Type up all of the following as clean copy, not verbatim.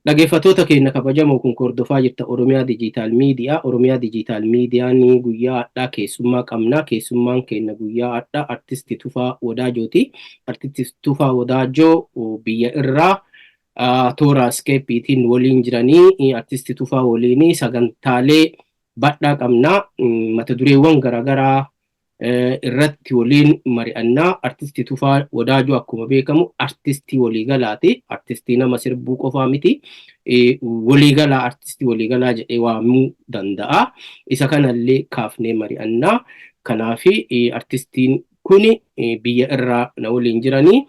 Dhaggeeffattoota keenya kabajamoo kun hordofaa jirta Oromiyaa Dijiitaal Miidiyaa. Oromiyaa Dijiitaal Miidiyaan guyyaa har'aa keessummaa qabna. Keessummaan keenya guyyaa har'aa Artisti Tufaa Wadaajooti. Artisti Tufaa Wadaajoo biyya irraa toora iskeeppiitiin waliin jiranii Artisti Tufaa waliin sagantaalee bal'aa qabna. Mata dureewwan garaagaraa irratti waliin mari'annaa. Artisti Tufaa Wadaajoo akkuma beekamu artistii waliigalaati. Artistii nama sirbuu qofaa miti. Waliigalaa artistii waliigalaa jedhee waamuu danda'a. Isa kanallee kaafnee mari'annaa. Kanaaf artistiin kuni biyya irraa na waliin jiranii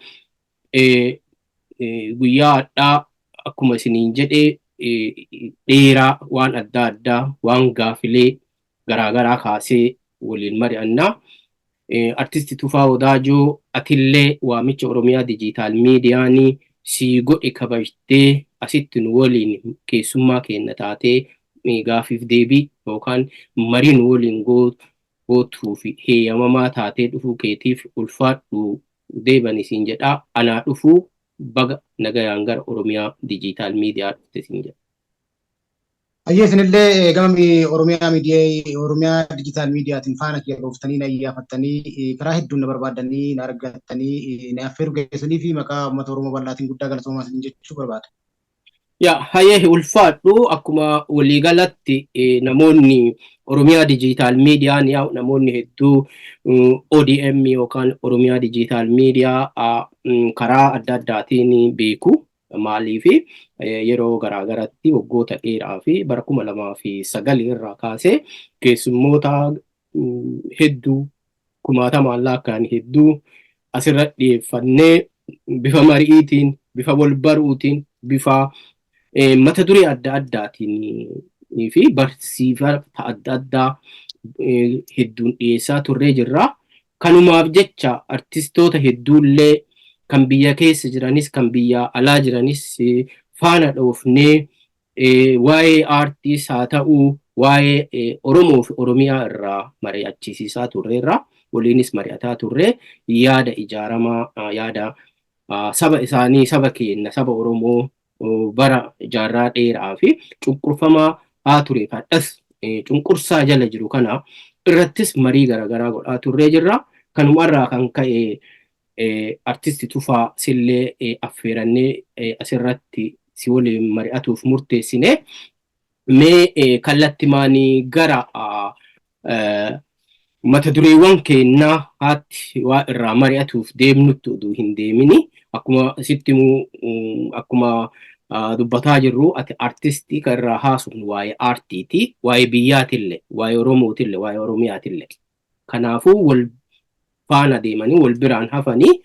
guyyaa har'aa akkuma isiniin jedhee dheeraa waan adda addaa waan gaafilee garaagaraa kaasee waliin mari'annaa. Artisti Tufaa Wadaajoo atillee waamicha Oromiyaa Dijiitaal Miidiyaanii sii godhe kabajtee asitti nu waliin keessummaa keenya taatee gaafiif deebii yookaan marii nu waliin gootuu fi heeyyamamaa taatee dhufuu keetiif ulfaadhu deeban isiin jedhaa. Anaa dhufuu baga nagayaan gara Oromiyaa Dijiitaal Miidiyaa dhufte isiin jedha. Hayyee isinillee gama Oromiyaa miidiyaa Oromiyaa Dijiitaal Miidiyaatiin faana kiyya dhooftanii na iyyaafattanii karaa hedduun na barbaaddanii na argattanii na affeeruu keessanii fi maqaa uummata Oromoo bal'aatiin guddaa galatoomaa isin jechuu barbaada. Yaa hayyee ulfaadhu akkuma waliigalatti namoonni Oromiyaa Dijiitaal Miidiyaan yaa namoonni hedduu ODM yookaan Oromiyaa Dijiitaal Miidiyaa karaa adda addaatiin beeku. Maaliif yeroo garaagaratti waggoota dheeraa fi bara 2009 irraa kaasee keessummoota hedduu kumaatamaan lakkaa'an hedduu asirra dhiyeeffannee bifa mari'iitiin, bifa wal baruutiin, bifa mata duree adda addaatiin fi barsiifata adda addaa hedduun dhiyeessaa turree jirra. Kanumaaf jecha artistoota hedduullee kan biyya keessa jiranis kan biyya alaa jiranis faana dhoofnee waa'ee aartiis haa ta'uu waa'ee Oromoo fi Oromiyaa irraa mari'achiisisaa turreerra. Waliinis mari'ataa turre yaada ijaaramaa yaada saba isaanii saba keenya saba Oromoo bara jaarraa dheeraa fi cunqurfamaa haa ture hadhas cunqursaa jala jiru kana irrattis marii garaagaraa godhaa turree jirra. Kanumarraa kan ka'e artisti Tufaa sillee affeerannee asirratti si waliin mari'atuuf murteessine. Mee kallattimaanii gara mata dureewwan keenyaa haatti waa irraa mari'atuuf deemnutti oduu hin deemini. Akkuma sitti akkuma dubbataa jirru ati artistii kan irraa haasofnu waa'ee aartiiti, waa'ee biyyaatillee, waa'ee Oromootillee, waa'ee Oromiyaatillee. Kanaafuu wal faana deemanii wal biraan hafanii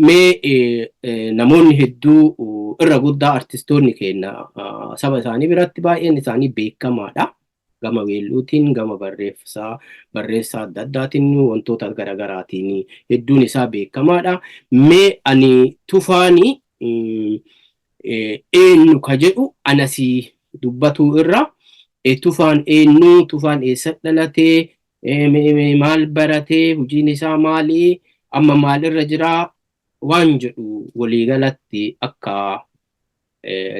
mee namoonni hedduu irra guddaa artistoonni keenya saba isaanii biratti baay'een isaanii beekamaadha. Gama weelluutiin, gama barreessaa adda addaatiin, wantoota garaagaraatiin hedduun isaa beekamaadha. Mee ani Tufaani eenyu ka jedhu anasii dubbatuu irra Tufaan eenyu, Tufaan eessa dhalatee, maal baratee, hojiin isaa maali, amma maalirra jiraa waan jedhu waliigalatti akka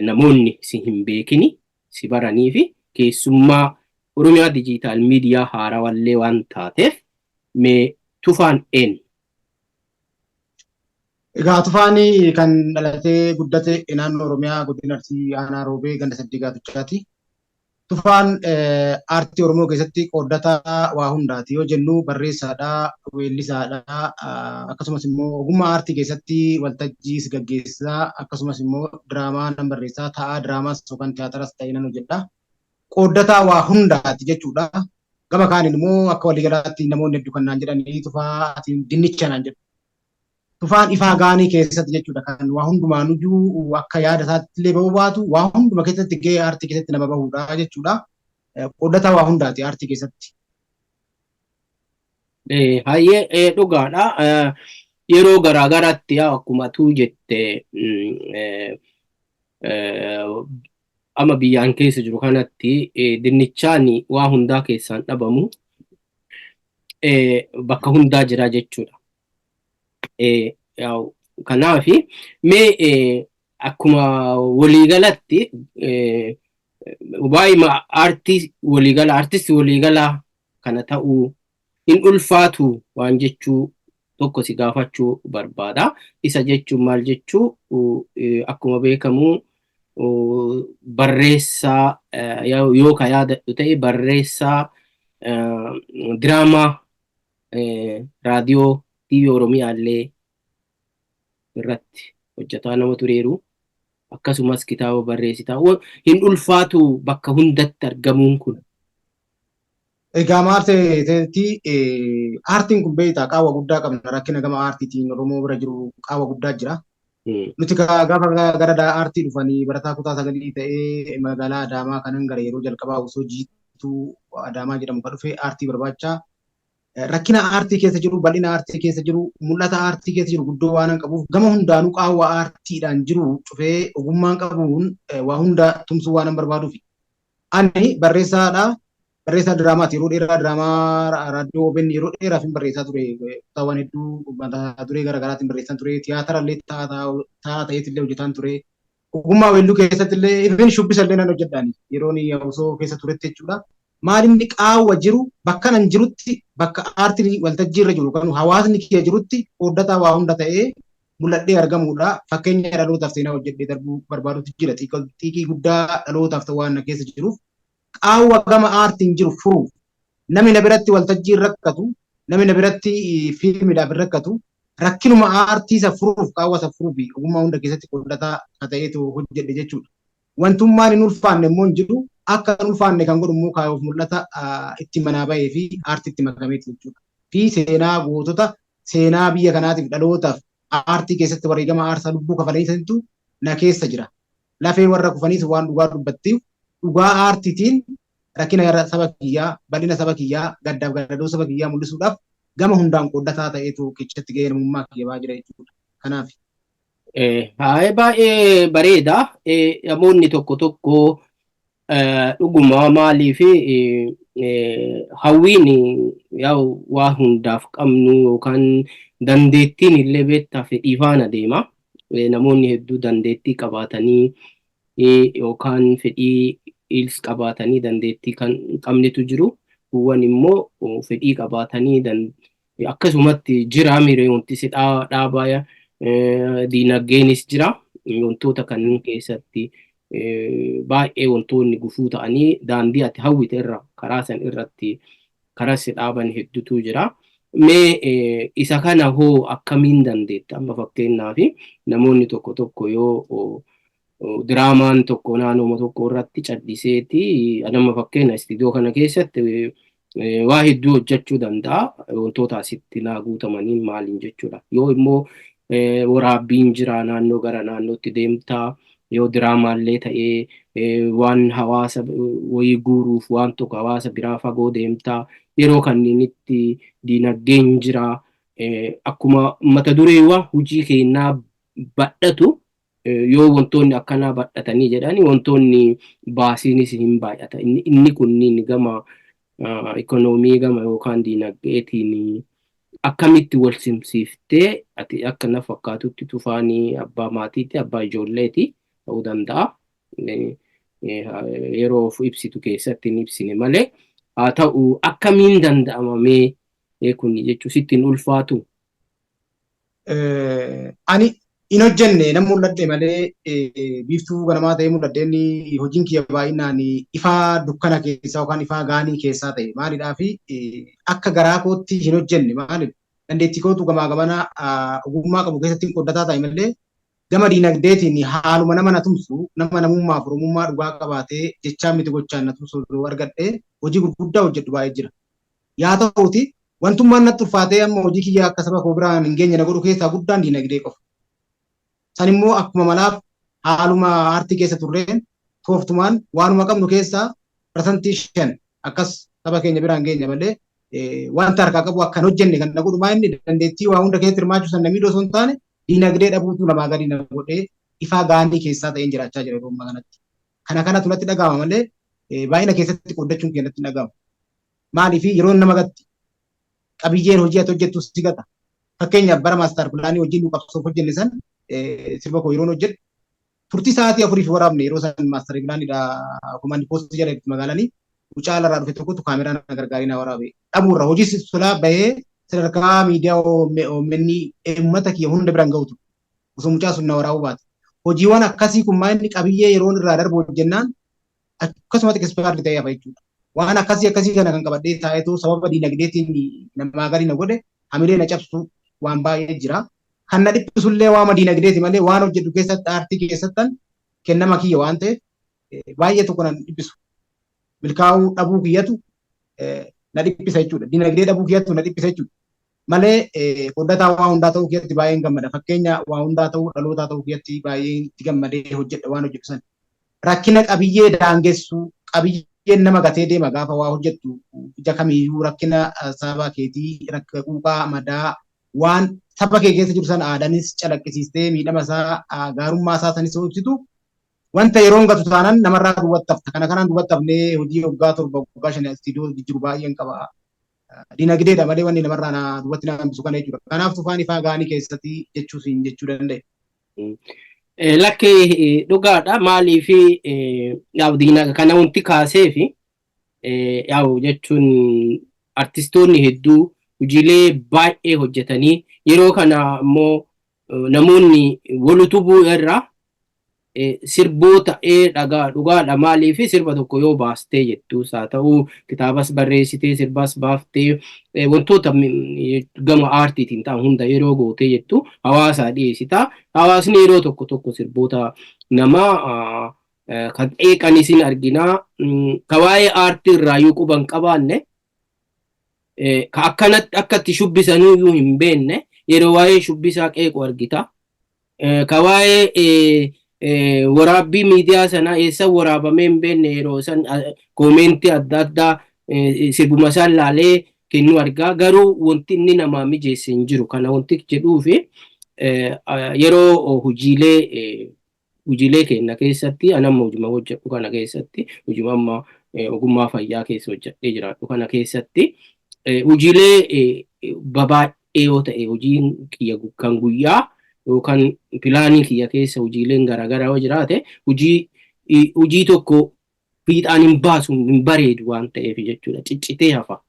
namoonni si hin beekini si baranii fi keessummaa Oromiyaa Dijiitaal Miidiyaa haarawallee waan taateef mee Tufaan eenyu? Egaa Tufaan kan dhalatee guddate naannoo Oromiyaa godina Arsii aanaa Roobee ganda Saddii Gaatuchaati. Tufaan aartii Oromoo keessatti qooddataa waa hundaati yoo jennu barreessaadha, weellisaadha, akkasumas immoo ogummaa aartii keessatti waltajjiis gaggeessaa, akkasumas immoo diraamaa nan barreessaa, taa'aa diraamaas yookaan tiyaatiras ta'ee nan hojjedha. Qooddataa waa hundaati jechuudha. Gama kaaniin immoo akka waliigalaatti namoonni hedduu kan naan jedhanii Tufaa ati dinnicha naan jedhu. Tufaan ifaa gaanii keessatti jechuudha kan waa hundumaanuyyuu akka yaada isaatti illee bahuu baatu waa hunduma keessatti gahee aartii keessatti nama bahuudha jechuudha. Qooddataa waa hundaati aartii keessatti. Hayyee dhugaadha. Yeroo garaagaraatti akkuma atuu jette amma biyyaan keessa jiru kanatti dinnichaan waa hundaa keessaan dhabamu bakka hundaa jira jechuudha. Kanaaf mee Akkuma waliigalatti waa'ee aartii waliigala, aartistii waliigalaa kana ta'uu hin ulfaatu waan jechuu tokko si gaafachuu barbaada. Isa jechuun maal jechuu, akkuma beekamu barreessaa, yoo ka yaadadhu ta'e, barreessaa diraamaa raadiyoo TV Oromiyaallee irratti hojjetaa nama tureeru, akkasumas kitaaba barreessitaa. Hin ulfaatu bakka hundatti argamuun kun? Egaa maal ta'eeti, aartiin kun beektaa, qaawwa guddaa qabna. Rakkina gama aartiitiin Oromoo bira jiru qaawwa guddaa jira. Nuti gaafa gara aartii dhufanii barataa kutaa 9 ta'ee magaalaa Adaamaa kanan gara yeroo jalqabaa osoo jiituu Adaamaa jedhamu kan dhufe aartii barbaacha, rakkina aartii keessa jiru, bal'ina aartii keessa jiru, mul'ata aartii keessa jiru guddoo waan qabuuf, gama hundaanuu qaawwa aartiidhaan jiru cufee ogummaan qabuun waa hunda tumsuu waan barbaaduuf. Ani barreessaadha. Barreessaa diraamaati. Yeroo dheeraa diraamaa raadiyoo OBN yeroo dheeraaf hin barreessaa ture. Kutaawwan hedduu mata duree garaagaraatiin barreessaa ture. Tiyaatara illee taa'aa ta'eet illee hojjetaan ture. Ogummaa weelluu keessatti illee, even shubbisa illee nan hojjedhaani. Yeroon osoo keessa turetti jechuudha. Maal inni qaawwa jiru, bakka nan jirutti, bakka aartiin waltajjii irra jiru kan hawaasni kiyya jirutti qooddataa waa hunda ta'ee mul'adhee argamuudha. Fakkeenya dhalootaaf seenaa hojjedhee darbuu barbaadutu jira. Xiiqii guddaa dhalootaaf ta'u waan na keessa jiruuf, qaawwa gama aartiin jiru furuuf, namni na biratti waltajjii hin rakkatu, namni na biratti fiilmiidhaaf hin rakkatu, rakkinuma aartii isa furuuf, qaawwa isa furuuf ogummaa hunda keessatti qooddataa ka ta'eetu hojjedhe jechuudha. Wantummaan hin ulfaanne immoo hin jiru. Akka hin ulfaanne kan godhu immoo kaayoof mul'ata itti manaa bahee fi aartiitti makameeti jechuudha. Fi seenaa gootota, seenaa biyya kanaatiif dhalootaaf aartii keessatti wareegama aarsaa lubbuu kafalanii santu na keessa jira. Lafee warra kufaniis waan dhugaa dubbattiif, dhugaa aartiitiin rakkina saba kiyyaa, bal'ina saba kiyyaa, gaddaaf gadadoo saba kiyyaa mul'isuudhaaf gama hundaan qooddataa ta'eetu keessatti gahee namummaa kiyya ba'aa jira jechuudha. Kanaaf. Haa, baay'ee bareeda. Namoonni tokko tokko dhuguma maaliif hawwiin waa hundaaf qabnu yookaan dandeettiin illee beektaa fedhii faana deema. Namoonni hedduu dandeettii qabaatanii yookaan fedhii qabaatanii dandeettii kan qabnetu jiru. Kuuwwan immoo fedhii qabaatanii akkasumatti jira miiree wanti si dhaabaa diinagdeenis jira. Wantoota kanneen keessatti baay'ee wantoonni gufuu ta'anii daandii ati hawwite irra karaa san irratti karaa si dhaaban hedduutu jira. Mee isa kana hoo akkamiin dandeetta? Amma fakkeenyaaf namoonni tokko tokko yoo diraamaan tokko naannoo tokko irratti calliseeti, nama fakkeenya istiidiyoo kana keessatti waa hedduu hojjechuu danda'a. Wantoota asitti naa guutamaniin maaliin jechuudha. Yoo immoo waraabbiin jira, naannoo gara naannootti deemtaa, yoo diraamaallee ta'ee waan hawaasa wayii guuruuf waan tokko hawaasa biraa fagoo deemtaa, yeroo kanneenitti diinagdeen jira. Akkuma mata dureewwan hojii keenyaa badhatu, yoo wantoonni akkanaa badhatanii jedhani, wantoonni baasiinis hin baay'ata. Inni kunniin gama ikonoomii gama yookaan diinagdeetiin akkamitti wal simsiiftee? Ati akka na fakkaatutti Tufaanii abbaa maatiiti, abbaa ijoolleeti ta'uu danda'a. Yeroo of ibsitu keessatti hin ibsine malee, haa ta'u, akkamiin danda'amamee kun jechuu sitti hin ulfaatu? Ani hin hojjenne nan mul'adhe malee, biiftuu ganamaa ta'ee mul'adhe. Inni hojiin kiyya baay'inaan ifaa dukkana keessaa yookaan ifaa gaanii keessaa ta'e. Maalidhaa fi akka garaa kootti hin hojjenne? Maaliif? Dandeettii kootu gamaa gamana ogummaa qabu keessatti hin qoddataa ta'e malee, gama diinagdeetiin haaluma nama na tumsu, nama namummaaf oromummaa dhugaa qabaatee jechaan miti gochaan na tumsu argadhe, hojii gurguddaa hojjedhu baay'ee jira. Yaa ta'uti, wantummaan natti ulfaatee amma hojii kiyya akka saba koo biraan hin geenye na godhu keessaa guddaan diinagdee qofa. San immoo akkuma malaaf haaluma aartii keessa turreen tooftumaan waanuma qabnu keessaa 5% akkas saba keenya biraan geenya malee, wanta harkaa qabu akkan hojjenne kan na godhu maa inni dandeettii waa hunda keessatti hirmaachuu san na miidhuu osoo hin taane, diinagdee dhabuutu namaa gadi na godhee ifaa gaanii keessaa ta'een jiraachaa jira yeroo ammaa kanatti. Kana kanatu natti dhaga'ama malee, baay'ina keessatti qooddachuun kee natti hin dhaga'amu. Maaliif? Yeroon nama gatti, qabiyyeen hojii ati hojjettu si gata. Fakkeenyaaf bara master planii hojii nu qabsoof hojjenne san, sirba koo yeroon hojjedhu Turtii sa'aatii 4 waraabne yeroo san master planiidha command postii jala itti magaalanii mucaa alarraa dhufe tokkotu kaameraa na gargaaree na waraabe. Dhabuurra hojii solaa bahee sadarkaa miidiyaa OMN uummata kiyya hunda biraan gahutu osoo mucaa sun na waraabuu baate. Hojiiwwan akkasii kun maa inni qabiyyee yeroon irraa darbu hojjennaan akkasumatti expired ta'ee hafa jechuudha. Waan akkasii akkasii kana kan qabadhee taa'etu sababa diinagdeetiin namaa gadi na godhe hamilee na cabsu waan baay'ee jira. Kan na dhiphisullee waama diinagdeeti malee waan hojjedhu keessatti aartii keessattan kennama kiyya waan ta'eef baay'ee tokko nan dhiphisu. Milkaa'uu dhabuu kiyyatu na dhiphisa jechuudha. Diinagdee dhabuu kiyyatu na dhiphisa jechuudha. Malee qoddataa waa hundaa ta'uu kiyyatti baay'een gammada. Fakkeenya waa hundaa ta'uu dhalootaa ta'uu kiyyatti baay'een itti gammadee hojjedha waan hojjedhu sana. Rakkina qabiyyee daangessuu, qabiyyeen nama gatee deema gaafa waa hojjettu ija kamiyyuu rakkina saba keetii, rakkina quuqaa, madaa waan saba kee keessa jiru sana aadaanis calaqqisiistee miidhama isaa gaarummaa isaa sanis yoo ibsitu wanta yeroon gatu taanaan namarraa duubatti hafta. Kana kanaan duubatti hafnee hojii waggaa 7 waggaa 5 istiidiyoo jijjiiru baay'een qaba. Dinagdeedha malee wanni namarraa na duubatti na hambisu kana jechuudha. Kanaaf Tufaan ifaa gaanii keessatti jechuu siin jechuu danda'e. Lakki, dhugaadha. Maaliif yaa'u diina kana wanti kaasee fi yaa'u jechuun artistoonni hedduu hojiilee baay'ee hojjetanii yeroo kana immoo namoonni wal utubuu irra sirboota dhagaa dhugaadha. Maaliif sirba tokko yoo baastee jettus haa ta'u, kitaabas barreessitee, sirbas baaftee, wantoota gama aartiitiin ta'an hunda yeroo gootee jettu hawaasaa dhiyeessita. Hawaasni yeroo tokko tokko sirboota namaa kan qeeqanis hin arginaa. Ka waa'ee aartii irraa quba hin qabaanne, ka akkanatti akka itti shubbisanuyyuu hin beekne, yeroo waa'ee shubbisaa qeequ argita. Ka waa'ee waraabbii miidiyaa sanaa eessa waraabamee hin beekne yeroo san commentii adda addaa sirbuma isaan laalee kennu argaa. Garuu wanti inni namaa mijeesse hin jiru. Kana wanti jedhuufi yeroo hojiilee keenya keessatti, anamma hojuma hojjedhu kana keessatti, hojuma amma ogummaa fayyaa keessa hojjedhee jiraadhu kana keessatti, hojiilee babaay'ee yoo ta'e, hojiin kiyya kan guyyaa yookaan planii kiyya keessa hojiileen garaagaraa yoo jiraate, hojii tokko fiixaan hin baasu, hin bareedu waan ta'eef jechuudha. Ciccitee hafa.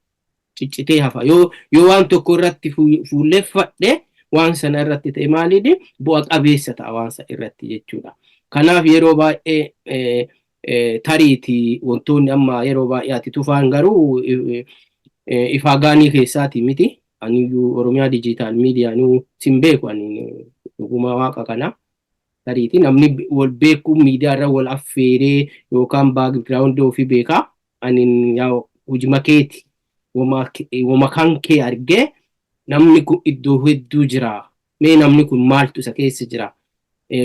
Ciccitee hafa. Yoo waan tokko irratti fuulleffadhe, waan sana irratti ta'e maaliidhi bu'a qabeessa ta'a waan sana irratti jechuudha. Kanaaf yeroo baay'ee tariitii wantoonni amma yeroo baay'ee ati Tufaan garuu ifaa gaanii keessaati miti. Aniyyuu Oromiyaa Digital Miidiyaanuu sin beeku ani dhuguma waaqa kana. Tariitii namni wal beekuu miidiyaa irra wal affeeree yookaan backgroundii ofii beekaa. Ani yaa hojima keeti wama kan kee argee namni kun iddoo hedduu jira. Mee namni kun maaltu isa keessa jira?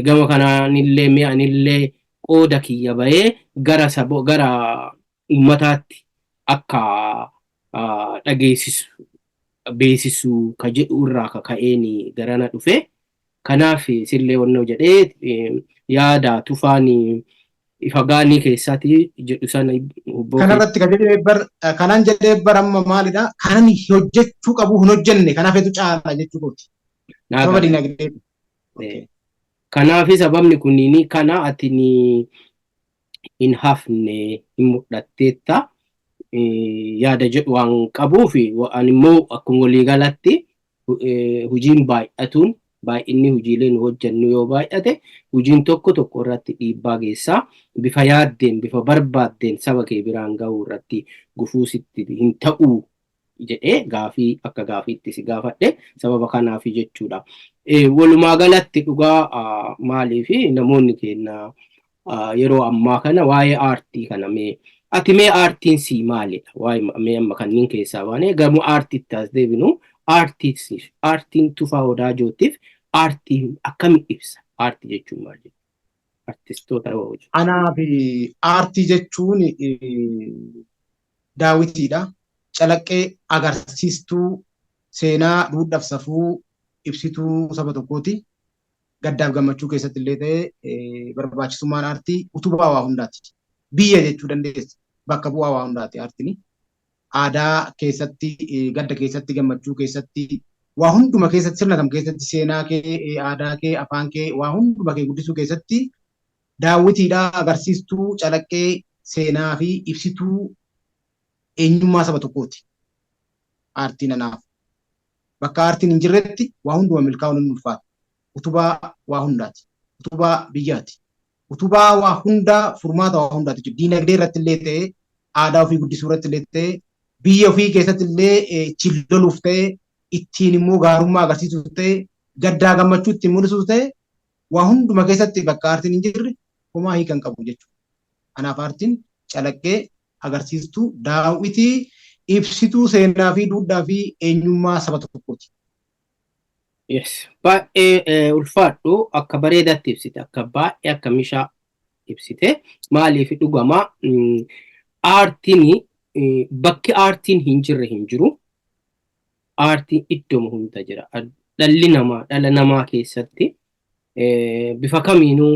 Gama kanaanillee mee anillee qooda kiyya bahee gara sabo gara uummataatti akka dhageessisu beeksisu ka jedhu irraa ka ka'een garana dhufe. Kanaaf sillee wannoo jedhee yaada Tufaan ifa gaanii keessaati jedhu sana. Kanarratti kan jedhee bar kanan jedhee bar amma maalidha, kanan hojjechuu qabu hin hojjenne, kanaafetu caala jechuu kooti. Sababa dinagdee. Kanaaf sababni kunniin kana ati hin hafne, hin mul'atteetta yaada jedhu waan qabuuf, ani immoo akkuma waliigalatti hojiin baay'atuun, baay'inni hojiilee nu hojjennu yoo baay'ate, hojiin tokko tokko irratti dhiibbaa geessaa, bifa yaaddeen bifa barbaaddeen saba kee biraan gahuu irratti gufuu sitti hin ta'uu jedhee gaafii akka gaafiitti si gaafadhe sababa kanaaf jechuudha. Walumaa galatti dhugaa maaliif namoonni keenya yeroo ammaa kana waa'ee aartii kana, mee ati mee aartiin sii maalidha? Waa'ee mee amma kanneen keessaa baanee gamoo aartiitti as deebinu, aartiif aartiin Tufaa Wadaajootiif aartii akkamitti ibsa? Aartii jechuun maal jechuudha? Artistoota yoo hojjetu. Anaaf aartii jechuun daawwitiidha. Calaqqee agarsiistuu seenaa, duudhaaf safuu ibsituu saba tokkooti. Gaddaaf gammachuu keessatti illee ta'e barbaachisummaan aartii utubaa waa hundaati. Biyya jechuu dandeessa. Bakka bu'aa waa hundaati aartiin. Aadaa keessatti, gadda keessatti, gammachuu keessatti, waa hunduma keessatti, sirna kam keessatti seenaa kee, aadaa kee, afaan kee, waa hunduma kee guddisuu keessatti Daawwitiidha, agarsiistuu calaqqee seenaa fi ibsituu eenyummaa saba tokkooti. Aartiin anaaf. Bakka aartiin hin jirretti waa hunduma milkaa'uun hin ulfaata. Utubaa waa hundaati. Utubaa biyyaati. Utubaa waa hundaa, furmaata waa hundaati jechuudha. Diinagdee irratti illee ta'ee, aadaa ofii guddisuu irratti illee ta'ee, biyya ofii keessatti illee ittiin loluuf ta'ee, ittiin immoo gaarummaa agarsiisuuf ta'ee, gaddaa gammachuu ittiin mul'isuuf ta'ee, waa hunduma keessatti bakka aartiin hin jirre homaa hiika hin qabu jechuudha. Kanaaf aartiin calaqqee, agarsiistuu, daawwitii, ibsituu seenaa fi duudhaa fi eenyummaa saba tokkooti. Yes. Baay'ee ulfaadhu, akka bareedaatti ibsite, akka baay'ee akka mishaa ibsite. Maaliif, dhugama aartiin bakki aartiin hin jirre hin jiru. Aartiin iddoma hunda jira. Dhalli namaa dhala namaa keessatti bifa kamiinuu,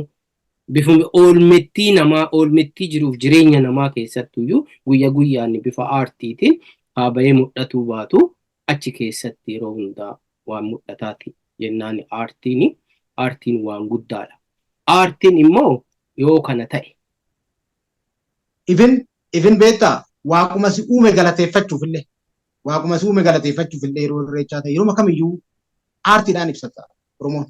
bifuma oolmettii namaa, oolmettii jiruuf jireenya namaa keessattuyyuu guyya guyyaan bifa aartiitiin haa bahee mul'atuu baatu, achi keessatti yeroo hundaa waan mul'ataati jennaan aartiin waan guddaadha. Aartiin immoo yoo kana ta'e. Even beektaa, waaquma si uume galateeffachuuf illee, waaquma si uume galateeffachuuf illee, yeroo Irreechaa ta'e, yeroo kamiyyuu aartiidhaan ibsata Oromoon.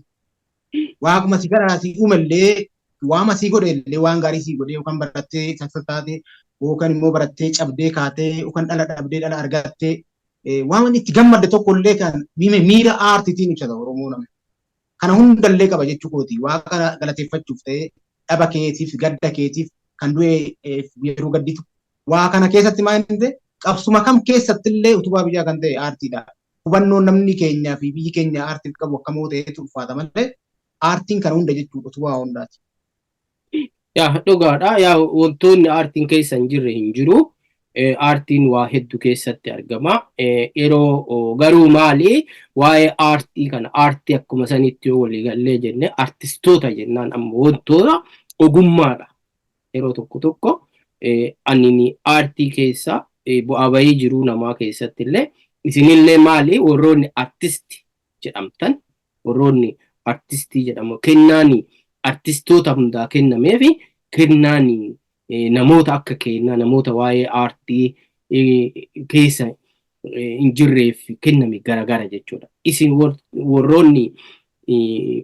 Waaquma si gara si uume illee, waama si godhe illee, waan gaarii si godhe, yookaan barattee success taate, yookaan immoo barattee cabdee kaatee, yookaan dhala dhabdee dhala argattee, waan itti gammadde tokko illee kan miira aartiitiin ibsata Oromoo namni. Kana hundallee qaba jechuu kooti. Waaqa galateeffachuuf ta'ee, dhaba keetiif, gadda keetiif, kan du'e yeroo gadditu waa kana keessatti maal inni ta'e, qabsuma kam keessatti illee utubaa biyyaa kan ta'e aartiidha. Hubannoon namni keenyaa fi biyyi keenya aartiif qabu akkamoo ta'etu ulfaata malee, aartiin kana hunda jechuudha, utubaa hundaati. Yaa, dhugaadha. Yaa, wantoonni aartiin keessa hin jirre hin jiru. Aartiin waa hedduu keessatti argama. Yeroo garuu maali, waa'ee aartii kana, aartii akkuma sanitti yoo walii gallee jenne, artistoota jennaan amma wantoota ogummaadha. Yeroo tokko tokko ani aartii keessa bu'aa bahii jiruu namaa keessatti illee, isinillee maali, warroonni artisti jedhamtan, warroonni artistii jedhamu, kennaani artistoota hundaa kennamee fi kennaani namoota akka kennaa namoota waa'ee aartii keessa hin jirreef kenname garagara jechuudha. Isin warroonni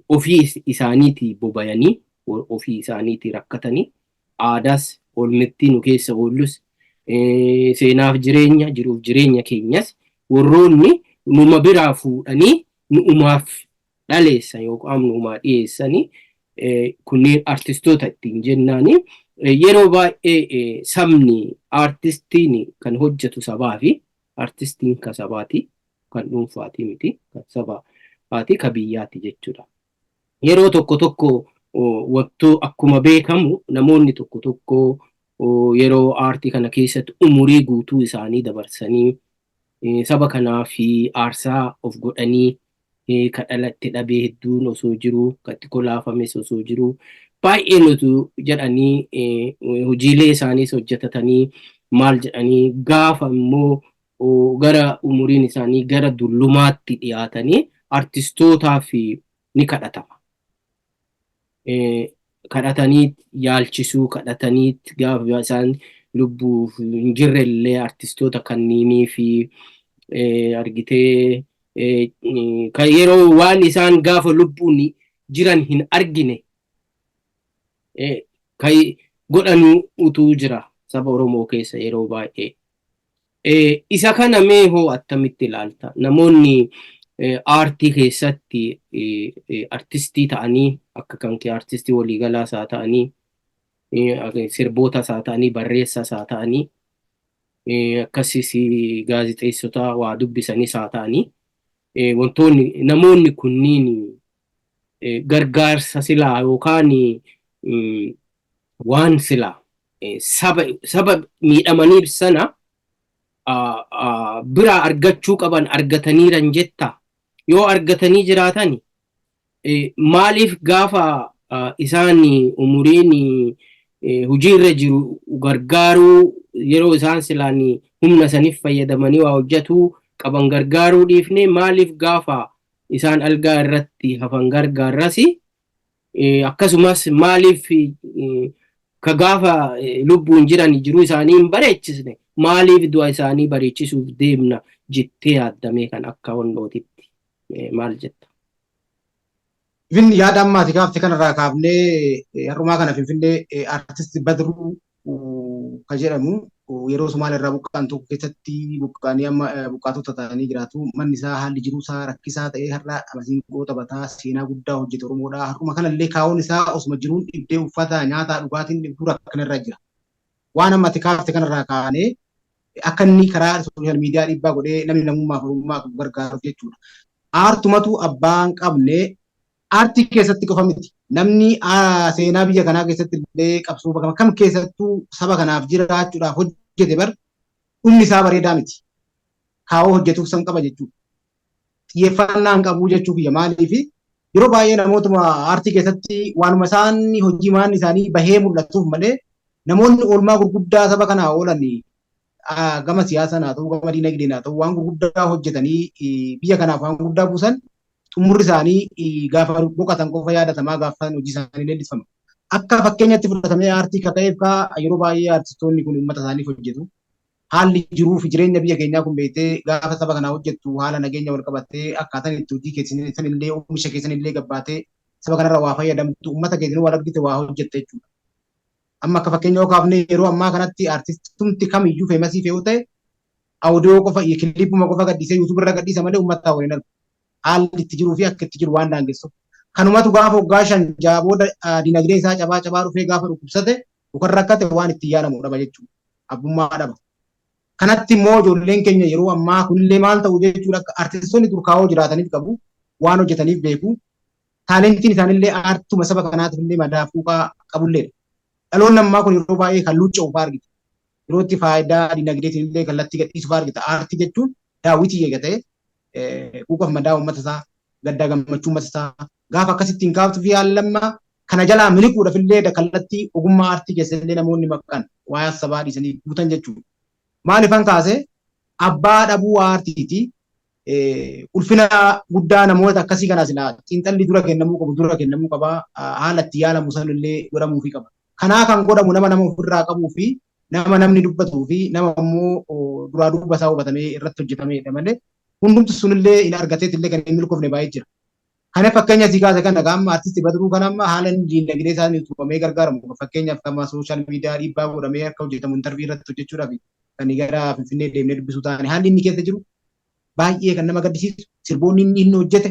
ofii isaaniitii bobayanii, ofii isaaniitii rakkatanii, aadaas oolmettii nu keessa oollus, seenaaf jireenya, jiruuf jireenya keenyas warroonni numa biraa fuudhanii nu'umaaf dhaleessan yookaan nu'umaa dhiyeessanii, kunneen artistoota ittiin jennaani. Yeroo baay'ee sabni artistiin kan hojjetu sabaa fi artistiin ka sabaati, kan dhuunfaati miti, kan sabaati, ka biyyaati jechuudha. Yeroo tokko tokko wattoo akkuma beekamu namoonni tokko tokko yeroo aartii kana keessatti umurii guutuu isaanii dabarsanii, saba kanaa fi aarsaa of godhanii, ka dhalatti dhabee hedduun osoo jiru, ka itti kolaafames osoo jiru, baay'ee nutu jedhanii hojiilee isaaniis hojjetatanii, maal jedhanii, gaafa immoo gara umuriin isaanii gara dullumaatti dhiyaatanii artistootaaf ni kadhatama. Kadhatanii yaalchisuu, kadhatanii gaafa isaan lubbuuf hin jirre illee artistoota kanniinii fi argitee, kan yeroo waan isaan gaafa lubbuun jiran hin argine kan godhanu utuu jira saba Oromoo keessa yeroo baay'ee. Isa kana mee hoo attamitti ilaalta? Namoonni aartii keessatti artistii ta'anii, akka kan kee artistii waliigalaas haa ta'anii, sirbootas haa ta'anii, barreessaas haa ta'anii, akkasis gaazexeessota waa dubbisanis haa ta'anii, wantoonni namoonni kunniin gargaarsa silaa yookaan waan silaa saba miidhamaniif sana biraa argachuu qaban argataniiran jetta? Yoo argatanii jiraatan, maaliif gaafa isaan umuriin hojiirra jiru gargaaruu, yeroo isaan silaan humna saniif fayyadamanii waa hojjetuu qaban gargaaruu dhiifne, maaliif gaafa isaan algaa irratti hafan gargaarrasi? Akkasumas maaliif ka gaafa lubbuun jiran jiruu isaanii hin bareechisne, maaliif du'a isaanii bareechisuuf deemna jettee yaaddamee kan akka wannootitti maal jetta? Ifin yaada ammaati kaafte kanarraa kaafnee, har'umaa kana Finfinnee artist Badruu ka jedhamu yeroo Somaaliyaa irraa buqqa'an tokko keessatti buqqa'anii amma buqqaatota ta'anii jiraatu. Manni isaa, haalli jiruu isaa rakkisaa ta'ee, har'a masiinqoo taphataa seenaa guddaa hojjete Oromoodha. Har'uma kanallee kaa'uun isaa osuma jiruun dhibdee uffata nyaataa dhugaatiin dhibduu rakkinarra jira. Waan amma ati kaafte kanarraa kaanee akka inni karaa social media dhiibbaa godhee namni namummaaf oromummaa gargaaruuf jechuudha. Aartumatu abbaan qabne, aartii keessatti qofa miti. Namni seenaa biyya kanaa keessatti illee qabsoo bakka kam keessattuu saba kanaaf jiraachuudhaaf hojjete bar dhumni isaa bareedaa miti. Kaawoo hojjetuuf san qaba jechuudha. Xiyyeeffannaa hin qabuu jechuu kiyya. Maaliifi, yeroo baay'ee namootuma aartii keessatti waanuma isaan hojii maan isaanii bahee mul'atuuf malee, namoonni oolmaa gurguddaa saba kanaa oolan gama siyaasaan haa ta'u, gama diinagdeen haa ta'u, waan gurguddaa hojjetanii biyya kanaaf waan guddaa buusan xumurri isaanii gaafa boqotan qofa yaadatamaa, gaafa hojii isaanii leellifama. Akka fakkeenyatti fudhatamee aartii kaka'eef kaa yeroo baay'ee aartistoonni kun uummata isaaniif hojjetu. Haalli jiruu fi jireenya biyya keenyaa kun beektee gaafa saba kanaa hojjettu haala nageenya wal qabattee akkaataan itti hojii keessan illee oomisha keessan illee gabbaatee saba kanarra waa fayyadamtu, uummata keessan wal argite waa hojjette jechuudha. Amma akka fakkeenya yoo kaafne, yeroo ammaa kanatti aartistumti kamiyyuu famous fe'uu ta'e audio qofa, clipuma qofa gadhiisee YouTube irra gadhiisa malee uummata waliin argu. Haalli itti jiruu fi akka itti jiru waan daangessuuf. Kanumatu gaafa waggaa 5, 6 booda dinagdee isaa cabaa cabaa dhufee gaafa dhukkubsate yookaan rakkate waan ittiin yaalamu dhaba jechuudha. Abbummaa dhaba. Kanatti immoo ijoolleen keenya yeroo ammaa kunillee maal ta'u jechuudha, akka artistoonni durkaa'oo jiraataniif qabu, waan hojjetaniif beeku. Talentiin isaanillee aartuma saba kanaatiif illee madaa fuuqaa qabulleedha. Dhaloonni ammaa kun yeroo baay'ee kan luucca'u fa'aa argita. Yeroo itti faayidaa dinagdeetiin illee kallattii gadhiisu fa'aa argita. Aartii jechuun daawwitii eega ta'e quuqaf madaa uummata isaa, gaddaa gammachuu uummata isaa gaafa akkasittiin kaaftuu fi haallamma kana jalaa miliquudhaaf illee kallattii ogummaa aartii keessa illee namoonni maqan waa'ee sabaa dhiisanii guutan jechuudha. Maaliifan kaase? Abbaa dhabuu aartiiti. Ulfina guddaa namoota akkasii kana silaa xiinxalli dura kennamuu qabu dura kennamuu qaba. Haala itti yaalamu sanillee godhamuufii qaba. Kanaa kan godhamu nama nama ofirraa qabuu fi nama namni dubbatuu fi nama immoo duraa duuba isaa hubatamee irratti hojjetamedha malee hundumti sunillee hin argateet illee kan hin milkoofne baay'ee jira. Kana fakkeenya asii kaase kana amma artisti Badruu kana amma haala inni diinagdee isaa utubamee gargaaramu, fakkeenyaaf kama social media dhiibbaa godhamee akka hojjetamu interview irratti hojjechuudhaaf kan gara Finfinnee deemnee dubbisuu ta'an, haalli inni keessa jiru baay'ee kan nama gaddisiisu. Sirboonni inni hojjete,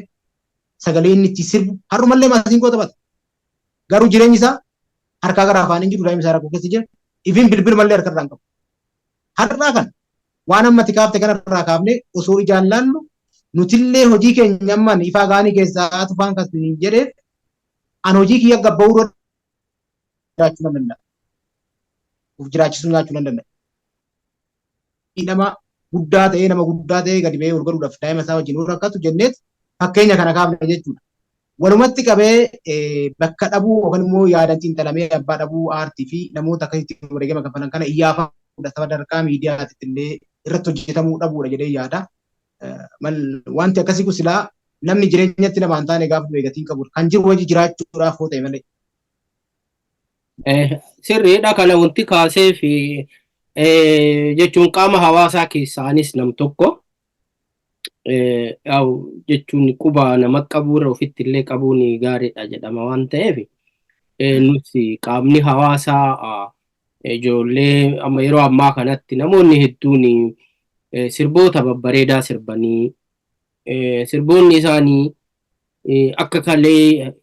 sagalee inni itti sirbu, har'umallee maasiinqoo taphata. Garuu jireenyi isaa harkaa gara afaan hin jiru, daa'imni isaa rakkoo keessa jira. Ifin bilbilumallee harkarraa hin qabu. Har'aa kan waan ammatti kaafte kanarraa kaafne osoo ijaan laallu, nutillee hojii keenya amman ifaa gaanii keessaa tufaan kan jedheef, an hojii kiyya gabba'uu irra jiraachuu nan danda'a. Of jiraachisuu nyaachuu nan danda'a. Nama guddaa ta'ee, nama guddaa ta'ee gadi ba'ee ol galuudhaaf daa'ima isaa wajjin rakkatu jenneet fakkeenya kana kaafne jechuudha. Walumatti qabee bakka dhabuu yookaan immoo yaadan xiinxalamee abbaa dhabuu aartii fi namoota akkasitti wareegama kafalan kana iyyaafamuudha, sadarkaa miidiyaatitti illee irratti hojjetamuu dhabuudha jedhee yaada. Wanti akkasii kun silaa namni jireenyatti nama hin taane gaafa du'e gatiin qabu kan jiru wajji jiraachuudhaaf hoo ta'e malee. Sirriidha. Kana wanti kaasee fi jechuun qaama hawaasaa keessaanis nam tokko jechuun quba nama qabuurra ofitti illee qabuun gaariidha jedhama waan ta'eef, nuti qaamni hawaasaa ijoollee amma yeroo ammaa kanatti namoonni hedduun sirboota babbareedaa sirbanii, sirboonni isaanii akka kalee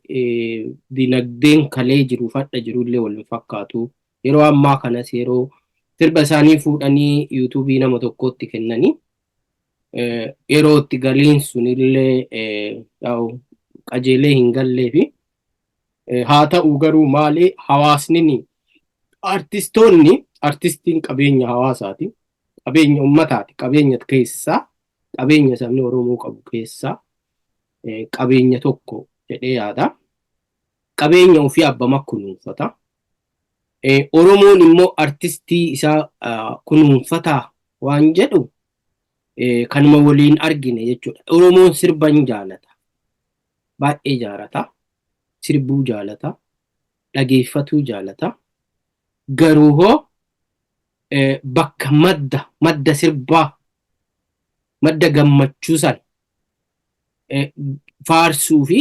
dinagdeen kalee jiru fadha jirullee wal hin fakkaatu. Yeroo ammaa kanas yeroo sirba isaanii fuudhanii YouTubeii nama tokkotti kennanii, yeroo itti galiin sunillee qajeelee hin gallee fi haa ta'u garuu maali, hawaasni artistoonni, artistiin qabeenya hawaasaati, qabeenya ummataati, qabeenya keessaa, qabeenya sabni Oromoo qabu keessaa qabeenya tokko jedhee yaada. Qabeenya ofii abbama kunuunfata. Oromoon immoo artistii isaa kunuunfataa waan jedhu kanuma waliin argine jechuudha. Oromoon sirba hin jaalata. Baay'ee jaalata. Sirbuu jaalata. Dhageeffatuu jaalata. Garuu hoo bakka madda sirbaa, madda gammachuu san faarsuu fi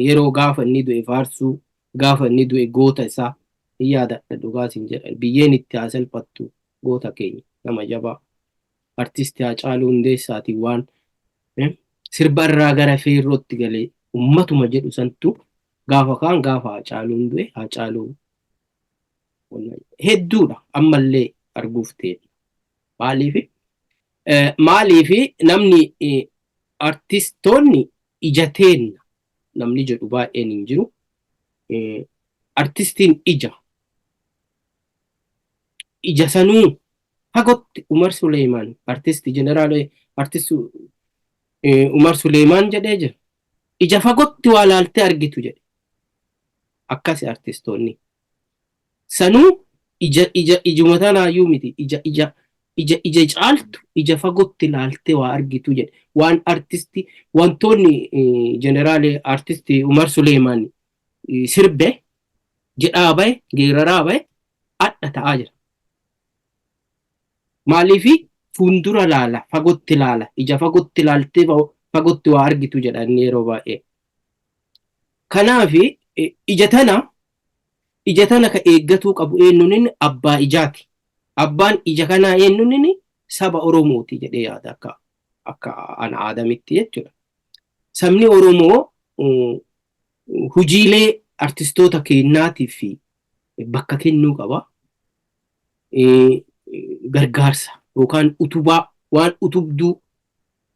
yeroo gaafa inni du'e faarsuu, gaafa inni du'e goota isaa hin yaadadha. Dhugaa sin jedha, biyyeen itti haa salphattu, goota keenya, nama jabaa, artisti Haacaaluu Hundeessaatiin waan sirba irraa gara feerrootti galee ummatuma jedhu santu gaafa kaan gaafa Haacaaluun du'e Haacaaluu hedduudha ammallee arguuf ta'e. Maaliif? Maaliif namni artistoonni ija teenna namni jedhu baay'een hin jiru. Artistiin ija sanuu fagootti Umar Suleemaan, artisti jeneraal artisti Umar Suleemaan jedhee jira. Ija fagootti waa laaltee argitu jedhe. Akkasi artistoonni. Sanuu ija ija ijuma tanaayyuu miti, ija ija ija ija caaltu, ija fagootti laaltee waa argitu jedhe. Waan artisti wantoonni jeneraal artisti Umar Suleemaan sirbe jedhaa bahe, geeraraa bahe, adha ta'aa jira. Maaliifi? Fuuldura laala, fagootti laala, ija fagootti laaltee fagootti waa argitu jedha inni yeroo baay'ee. Kanaafi ija tana ka eeggatuu qabu eenyuun? Inni abbaa ijaati. Abbaan ija kanaa eenyuun? Inni saba Oromooti jedhee yaada akka ana aadamitti jechuudha. Sabni Oromoo hujiilee artistoota keenyaatiif bakka kennuu qaba. Gargaarsa yookaan utubaa, waan utubduu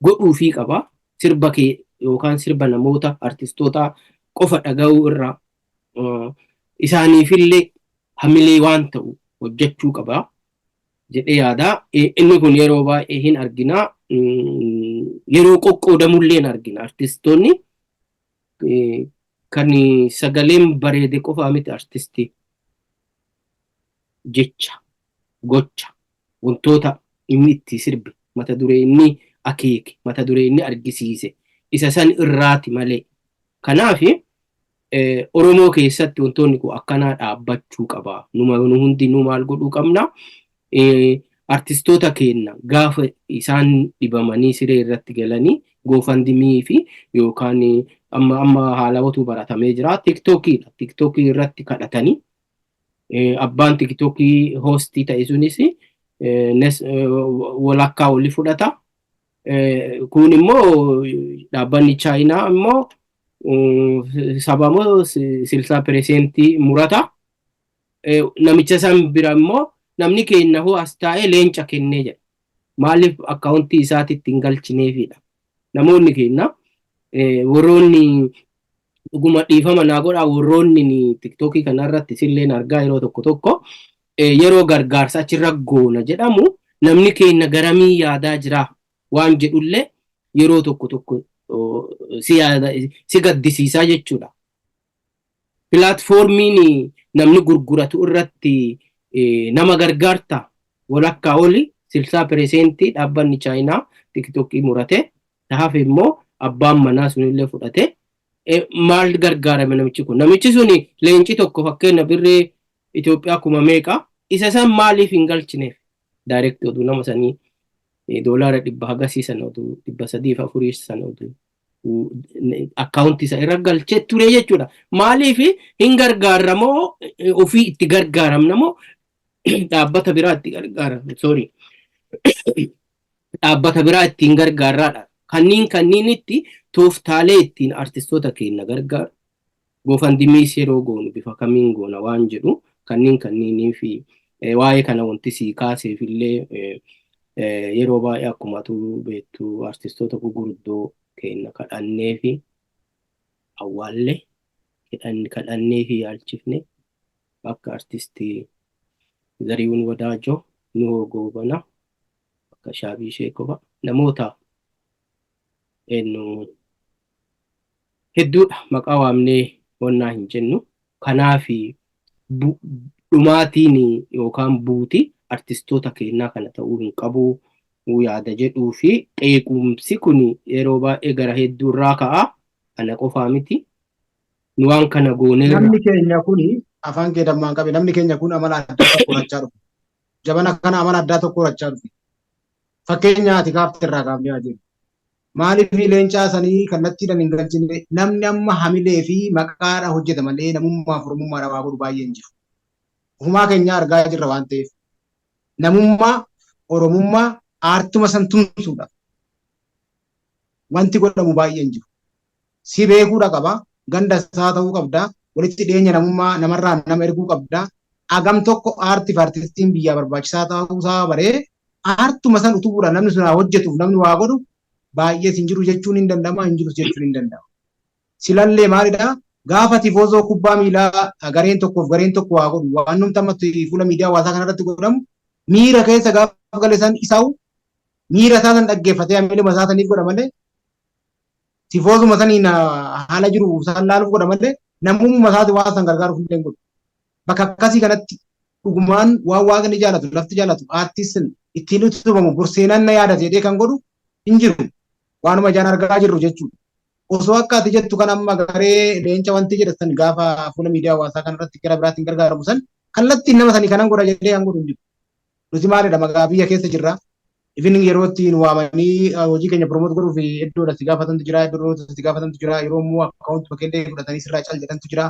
godhuufii qaba. Sirba kee yookaan sirba namoota artistoota qofa dhaga'uu irraa isaaniifillee hamilee waan ta'u hojjechuu qaba jedhee yaada. Inni kun yeroo baay'ee hin argina. Yeroo qoqqoodamullee hin argina. Artistoonni kan sagaleen bareede qofaa miti artistii. Jecha, gocha, wantoota inni itti sirbe, mata duree inni akeeke, mata duree inni argisiise isa san irraati malee. Kanaaf Oromoo keessatti wantoonni kun akkanaa dhaabbachuu qaba. Numa nu hundinuu maal godhuu qabna? Artistoota keenya gaafa isaan dhibamanii siree irratti galanii GoFundMe fi yookaan amma amma haalawatu baratamee jira. TikTokiidha. TikTokii irratti kadhatanii abbaan TikTokii hostii ta'e sunis walakkaa oli fudhata. Kun immoo dhaabbanni Chaayinaa immoo sabamoo 60% murata. Namicha san bira immoo namni keenya hoo as taa'ee leenca kennee jedha. Maaliif akkaawuntii isaatitti hin galchineefidha? Namoonni keenya warroonni dhuguma, dhiifama naa godhaa, warroonni TikTokii kanarratti silleen argaa yeroo tokko tokko yeroo gargaarsa achirra goona jedhamu namni keenya garamii yaadaa jira waan jedhullee yeroo tokko tokko si yaada si gaddisiisaa jechuudha. Platformiin namni gurguratu irratti nama gargaarta, walakkaa oli 60% dhaabbanni Chaayinaa TikTokii murate, hafe immoo abbaan manaa sunillee fudhate. Maal gargaarame namichi kun? Namichi suni leenci tokko fakkeenya birrii Itoophiyaa kuma meeqa, isa san maaliif hin galchineef? Direct oduu nama sanii doolaara 100 hagasii sana, oduu 304 sana, oduu akkaawuntii isa irra galchee ture jechuudha. Maaliif hin gargaaramoo? Ofii itti gargaaramna moo dhaabbata biraa itti gargaaramna? Sorry. Dhaabbata biraa ittiin gargaarraadha. Kanniin kanniinitti tooftaalee ittiin artistoota keenya gargaaru. GoFundMes yeroo goonu bifa kamiin goona waan jedhu kanniin kanniinii fi waa'ee kana wanti sii kaaseef illee yeroo baay'ee akkuma atuu beektu artistoota gurguddoo keenya kadhannee fi awwaallee, kadhannee fi yaalchifne, akka artistii Zarihuun Wadaajoo, Nuhoo Goobana, akka Shaabii Sheekova, namoota eenyu hedduudha, maqaa waamnee wannaa hin jennu. Kanaaf dhumaatiin yookaan buuti artistoota keenyaa kana ta'uu hin qabu yaada jedhuu fi qeequmsi kun yeroo baay'ee gara hedduu irraa ka'a. Ana qofaa miti. Nu waan kana gooneerra. Namni keenya kuni afaan kee dammaan qabe, namni keenya kun amala addaa tokko horachaa dhufe. Jabana kana amala addaa tokko horachaa dhufe. Fakkeenya ati kaafte irraa kaafnee haa jennu. Maaliif leencaa sanii kallattiidhaan hin galchine? Namni amma hamilee fi maqaadha hojjeta malee namummaaf oromummaadha waa godhu baay'ee hin jiru. Ofumaa keenya argaa jirra waan ta'eef. Namummaa, oromummaa, aartuma san tumsuudhaaf wanti godhamu baay'ee hin jiru. Si beekuudha qaba, ganda isaa ta'uu qabda, walitti dhiyeenya namummaa namarraa nama erguu qabda. Agam tokko aartiif aartistiin biyyaa barbaachisaa ta'uu isaa baree aartuma san utubuudhaan namni sun haa hojjetuuf namni waa godhu baay'ees hin jiru jechuun hin danda'ama, hin jirus jechuun hin danda'ama. Silallee maalidha? Gaafa tifoozoo kubbaa miilaa gareen tokkoof gareen tokko waa godhu, waan numti amma fuula miidiyaa hawaasaa kanarratti godhamu, miira keessa gaafa gale san isaa'u miira isaa san dhaggeeffatee hamiiluma isaa saniif godha malee, tifoozuma saniin haala jiru isaan laaluuf godha malee, namummaa isaati waan san gargaaruuf illee godhu. Bakka akkasii kanatti dhugumaan waan waaqni jaalatu, lafti jaalatu, aartistiin ittiin utubamu borseenaan na yaadate jedhee kan godhu hin jiru. Waanuma ijaan argaa jirru jechuudha. Osoo akka ati jettu kan amma garee leenca wanti jedhatan gaafa fuula miidiyaa hawaasaa kanarratti gara biraatiin gargaaramu san kallattiin nama sanii kanan godha jedhee kan godhu hin jiru. Nuti maalidha, magaa biyya keessa jirra. Ifin yeroo ittiin waamanii hojii keenya promote godhuuf iddoodha si gaafatantu jira, iddoo si gaafatantu jira, yeroo immoo akkaawunti bakkeellee fudhatanii sirraa cal jedhantu jira.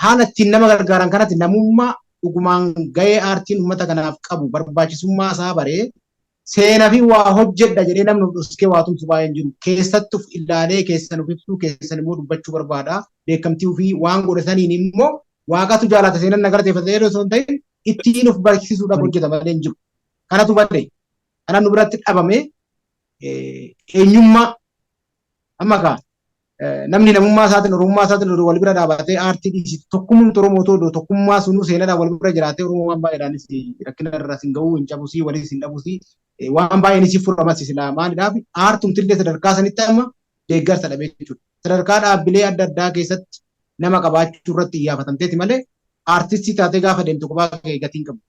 Haala ittiin nama gargaaran kanatti namummaa dhugumaan gahee aartiin uummata kanaaf qabu barbaachisummaa isaa baree seenaa fi waa hojjedha jedhee namni of dhoskee waa tumsu baay'een jiru. Keessatti of ilaalee keessan of ibsuu, keessan immoo dubbachuu barbaada. Beekamtii ofii waan godhe saniin immoo waaqatu jaalata, seenan na galateeffata jedhee osoo hin ta'in ittiin of barsiisuudhaaf hojjeta malee hin jiru. Kanatu bade. Kanaan nu biratti dhabame eenyummaa amma kaa namni namummaa isaatiin oromummaa isaatiin wal bira dhaabatee aartii dhiisitu tokkummaa Oromoo otoo tokkummaa sunuu seenaadhaan wal bira jiraatee Oromoo waan baay'eedhaanis rakkina irraas hin ga'uu, hin cabusii, waliis hin dhabusii, waan baay'eenis furamas. Silaa maalidhaaf aartumtillee sadarkaa sanitti amma deeggarsa dhabee jechuudha. Sadarkaa dhaabbilee adda addaa keessatti nama qabaachuu irratti iyyaafatamteeti malee aartistii taatee gaafa deemtu kophaa kee gatiin qabdu.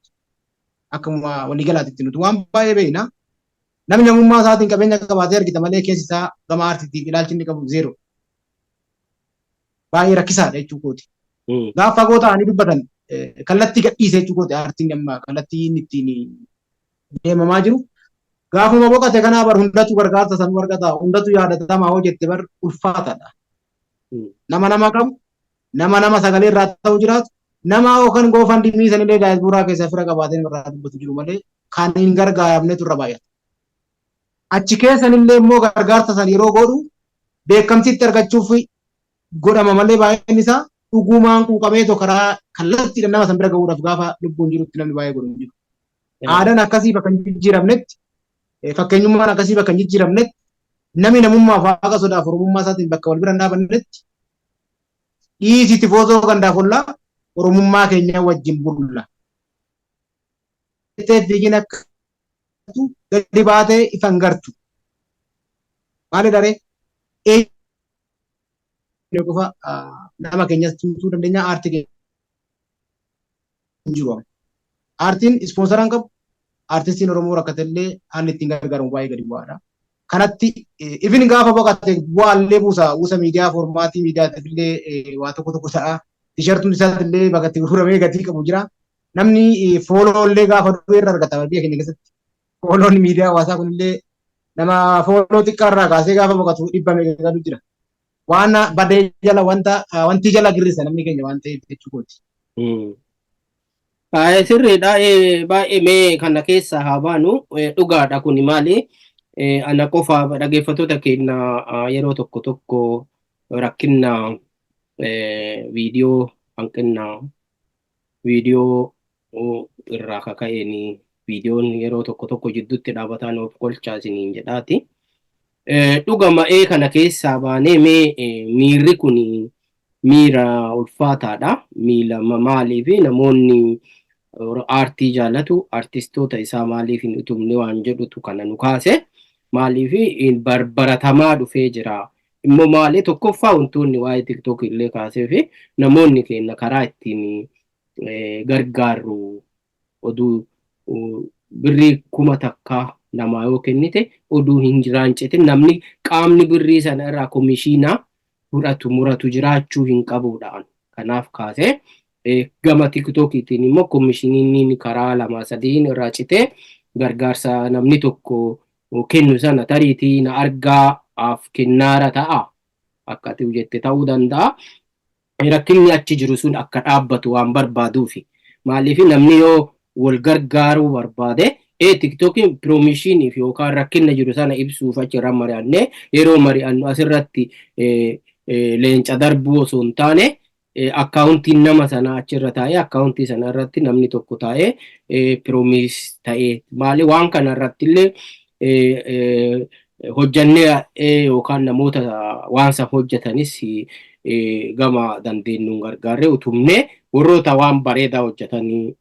Akkuma waliigalaatitti nuti waan baay'ee beekna. Namni namummaa isaatiin qabeenya qabaatee argita malee keessi isaa gama aartiitiif ilaalchi inni qabu zeero. Baay'ee rakkisaadha jechuu kooti. Gaafa fagoo ta'anii dubbatan kallattii gadhiise jechuu kooti, aartiin amma kallattii inni ittiin deemamaa jiru. Gaafuma boqote kanaa bar hundatu gargaarsa sanuu argata, hundatu yaadatama hoo jette bar ulfaataadha. Nama nama qabu, nama nama sagalee irraa ta'u jiraatu, nama yookaan GoFundMe sanillee daayibuuraa keessa fira qabaatee irraa dubbatu jiru malee kan hin gargaaramnetu irra baay'ata. Achi keessanillee immoo gargaarsa san yeroo godhu beekamtiitti argachuuf godhama malee baay'een isaa dhugumaan quuqameetoo karaa kallattiidhaan nama san bira gahuudhaaf gaafa lubbuun jirutti namni baay'ee godhu hin jiru. Aadaan akkasii bakka hin jijjiiramnetti, fakkeenyummaan akkasii bakka hin jijjiiramnetti, namni namummaaf waaqa sodaaf oromummaa isaatiin bakka wal bira hin dhaabannetti, dhiisi tifoozoo gandaaf ollaa oromummaa keenya wajjin bulla. Fiigin akka gadi baatee ifan gartu. Maali daree? Eenyu qofa nama keenyas tumsuu dandeenya, aartii keenya hin jiru. Aartiin ispoonsaraan qabu, aartistiin Oromoo rakkatellee haalli ittiin gargaaramu baay'ee gadi bu'aadha. Kanatti ifin gaafa boqote bu'aallee buusa uwwisa miidiyaa foormaatii miidiyaatiif illee waa tokko tokko ta'a. Tishartuun isaatillee bakka itti gurguramee gatii qabu jira. Namni follow illee gaafa du'e irra argata biyya keenya keessatti. Follow'n miidiyaa hawaasaa kunillee nama follow xiqqaa irraa kaasee gaafa boqotu dhibba meeqa galu jira. Waan badee jala wanta wanti jala girrisa namni keenya waan ta'eef jechuu kooti. Sirriidha, baay'ee mee kana keessa haa baanu. Dhugaadha, kuni maali? Ana qofa, dhaggeeffattoota keenya, yeroo tokko tokko rakkina viidiyoo, hanqina viidiyoo irraa kaka'een viidiyoon yeroo tokko tokko jidduutti dhaabataan of kolchaa isiniin jedhaati. Dhugama kana keessaa baanee mee miirri kun miira ulfaataadha. Miila maaliif namoonni aartii jaalatu aartistoota isaa maaliif hin utubne waan jedhutu kana nu kaase. Maaliif baratamaa dhufee jira. Immoo maali, tokkoffaa wantoonni waa'ee TikTok illee kaasee fi namoonni keenya karaa ittiin gargaarru oduu birrii 1000 namaa yoo kennite oduu hin jiraancitin namni qaamni birrii sana irraa komishiinaa fudhatu muratu jiraachuu hin qabuudhaan. Kanaaf kaasee gama TikTokiitiin immoo komishiniin karaa lama sadiin irraa citee gargaarsa namni tokko kennu sana tariitii na argaaf kennaara ta'a. Akka ati jette ta'uu danda'a. Rakkinni achi jiru sun akka dhaabbatu waan barbaaduufi. Maaliif namni yoo wal gargaaruu barbaade, TikTokiin piroomishiiniif yookaan rakkina jiru sana ibsuuf achirra mari'annee, yeroo mari'annu asirratti leenca darbuu osoo hin taane, akkaawuntiin nama sanaa achirra taa'ee, akkaawuntii sana irratti namni tokko taa'ee promise ta'ee, maali waan kana irratti illee hojjannee yookaan namoota waan san hojjetanis gama dandeenyuun gargaarree utumnee warroota waan bareedaa hojjetanii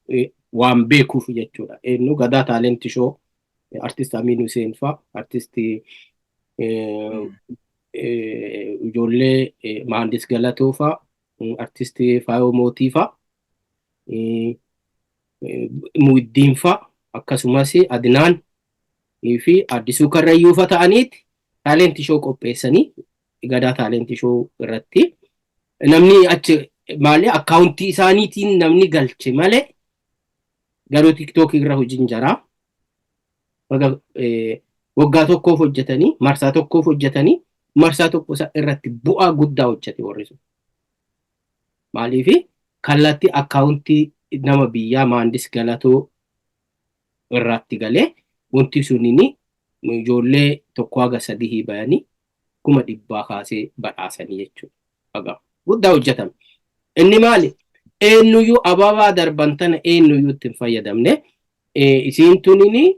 waan beekuuf jechuudha. Eenyu Gadaa Talent Show, artist Amin Hussein fa'a, artistii ijoollee Mahandis Galatoo fa'a, artistii Faayoo Mootii fa'a, Muiddiin fa'a, akkasumas Adnaan fi Addisuu Karrayyuu fa'a ta'aniiti talent show qopheessanii Gadaa Talent Show irratti namni achi maali akkaawuntii isaaniitiin namni galche malee, garuu TikTokii irra hojiin jaraa waggaa tokkoof hojjetanii, marsaa tokkoof hojjetanii, marsaa tokko irratti bu'aa guddaa hojjete warri sun. Maaliif kallattii akkaawuntii nama biyyaa Maandis Galatoo irratti galee wanti sunini ijoollee tokko haga sadii bayanii 100,000 kaasee badhaasanii jechuudha. Guddaa hojjetame. Inni maali? Eenyuyyuu ababaa darban tana eenyuyyuu itti hin fayyadamne. Isiin tunini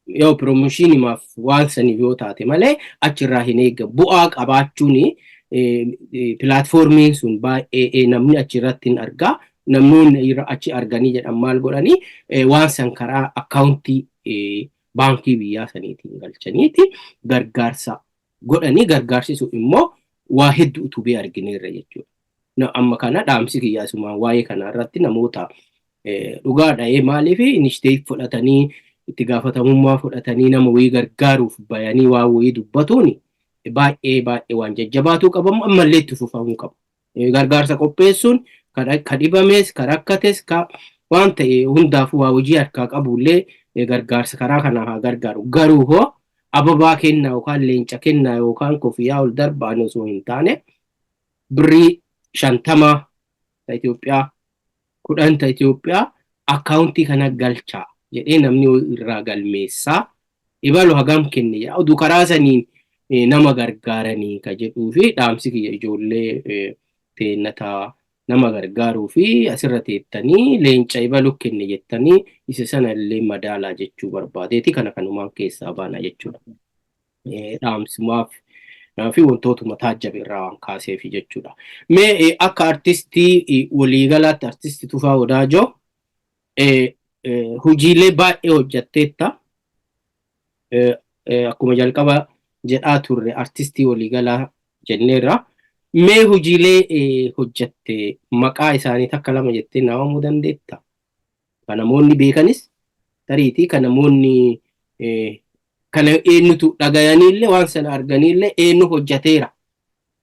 yoo piroomoshinimaaf waan saniif yoo taate malee achirraa hin eeggamu. Bu'aa qabaachuun pilaatfoormiin sun baay'ee namni achirratti hin argaa. Namoonni achi arganii jedhan maal godhanii waan san karaa akkaawuntii baankii biyyaa saniitiin galchaniiti gargaarsa godhanii, gargaarsi sun immoo waa hedduu utubee argineerra jechuudha. Amma kana dhaamsi kiyya asumaan waa'ee kana irratti namoota dhugaa dha'ee, maaliif initiative fudhatanii, itti gaafatamummaa fudhatanii, nama wayii gargaaruuf bayanii waa wayii dubbatuun baay'ee baay'ee waan jajjabaatuu qabamu, ammallee itti fufamuu qabu. Gargaarsa qopheessuun ka dhibames, ka rakkates, ka waan ta'e hundaafuu waa hojii harkaa qabullee gargaarsa karaa kanaa haa gargaaru. Garuu hoo ababaa kennaa yookaan leenca kennaa yookaan kofiyaa ol darbaan osoo hin taane, birrii 50 ta Itoophiyaa, 10 ta Itoophiyaa akkaawuntii kana galchaa jedhee namni irraa galmeessaa ibalu hagam kenne jedha. Oduu karaa saniin nama gargaaranii ka jedhuu fi dhaamsi kiyya ijoollee teennataa nama gargaaruu fi asirra teettanii leenca ibalu kenne jettanii isa sana illee madaalaa jechuu barbaadeeti, kana kanumaan keessaa baana jechuudha. Dhaamsumaaf fi wantootuma taajjabe irraa waan kaaseef jechuudha. Mee akka artistii waliigalaatti, artistii Tufaa Wadaajoo, hojiilee baay'ee hojjetteetta. Akkuma jalqaba jedhaa turre artistii waliigalaa jenneerra. Mee hojiilee hojjette maqaa isaanii takka lama jettee naamamuu dandeetta? Kan namoonni beekanis tariitii kan namoonni kana eenyutu dhagayaniillee waan sana arganiillee eenyu hojjeteera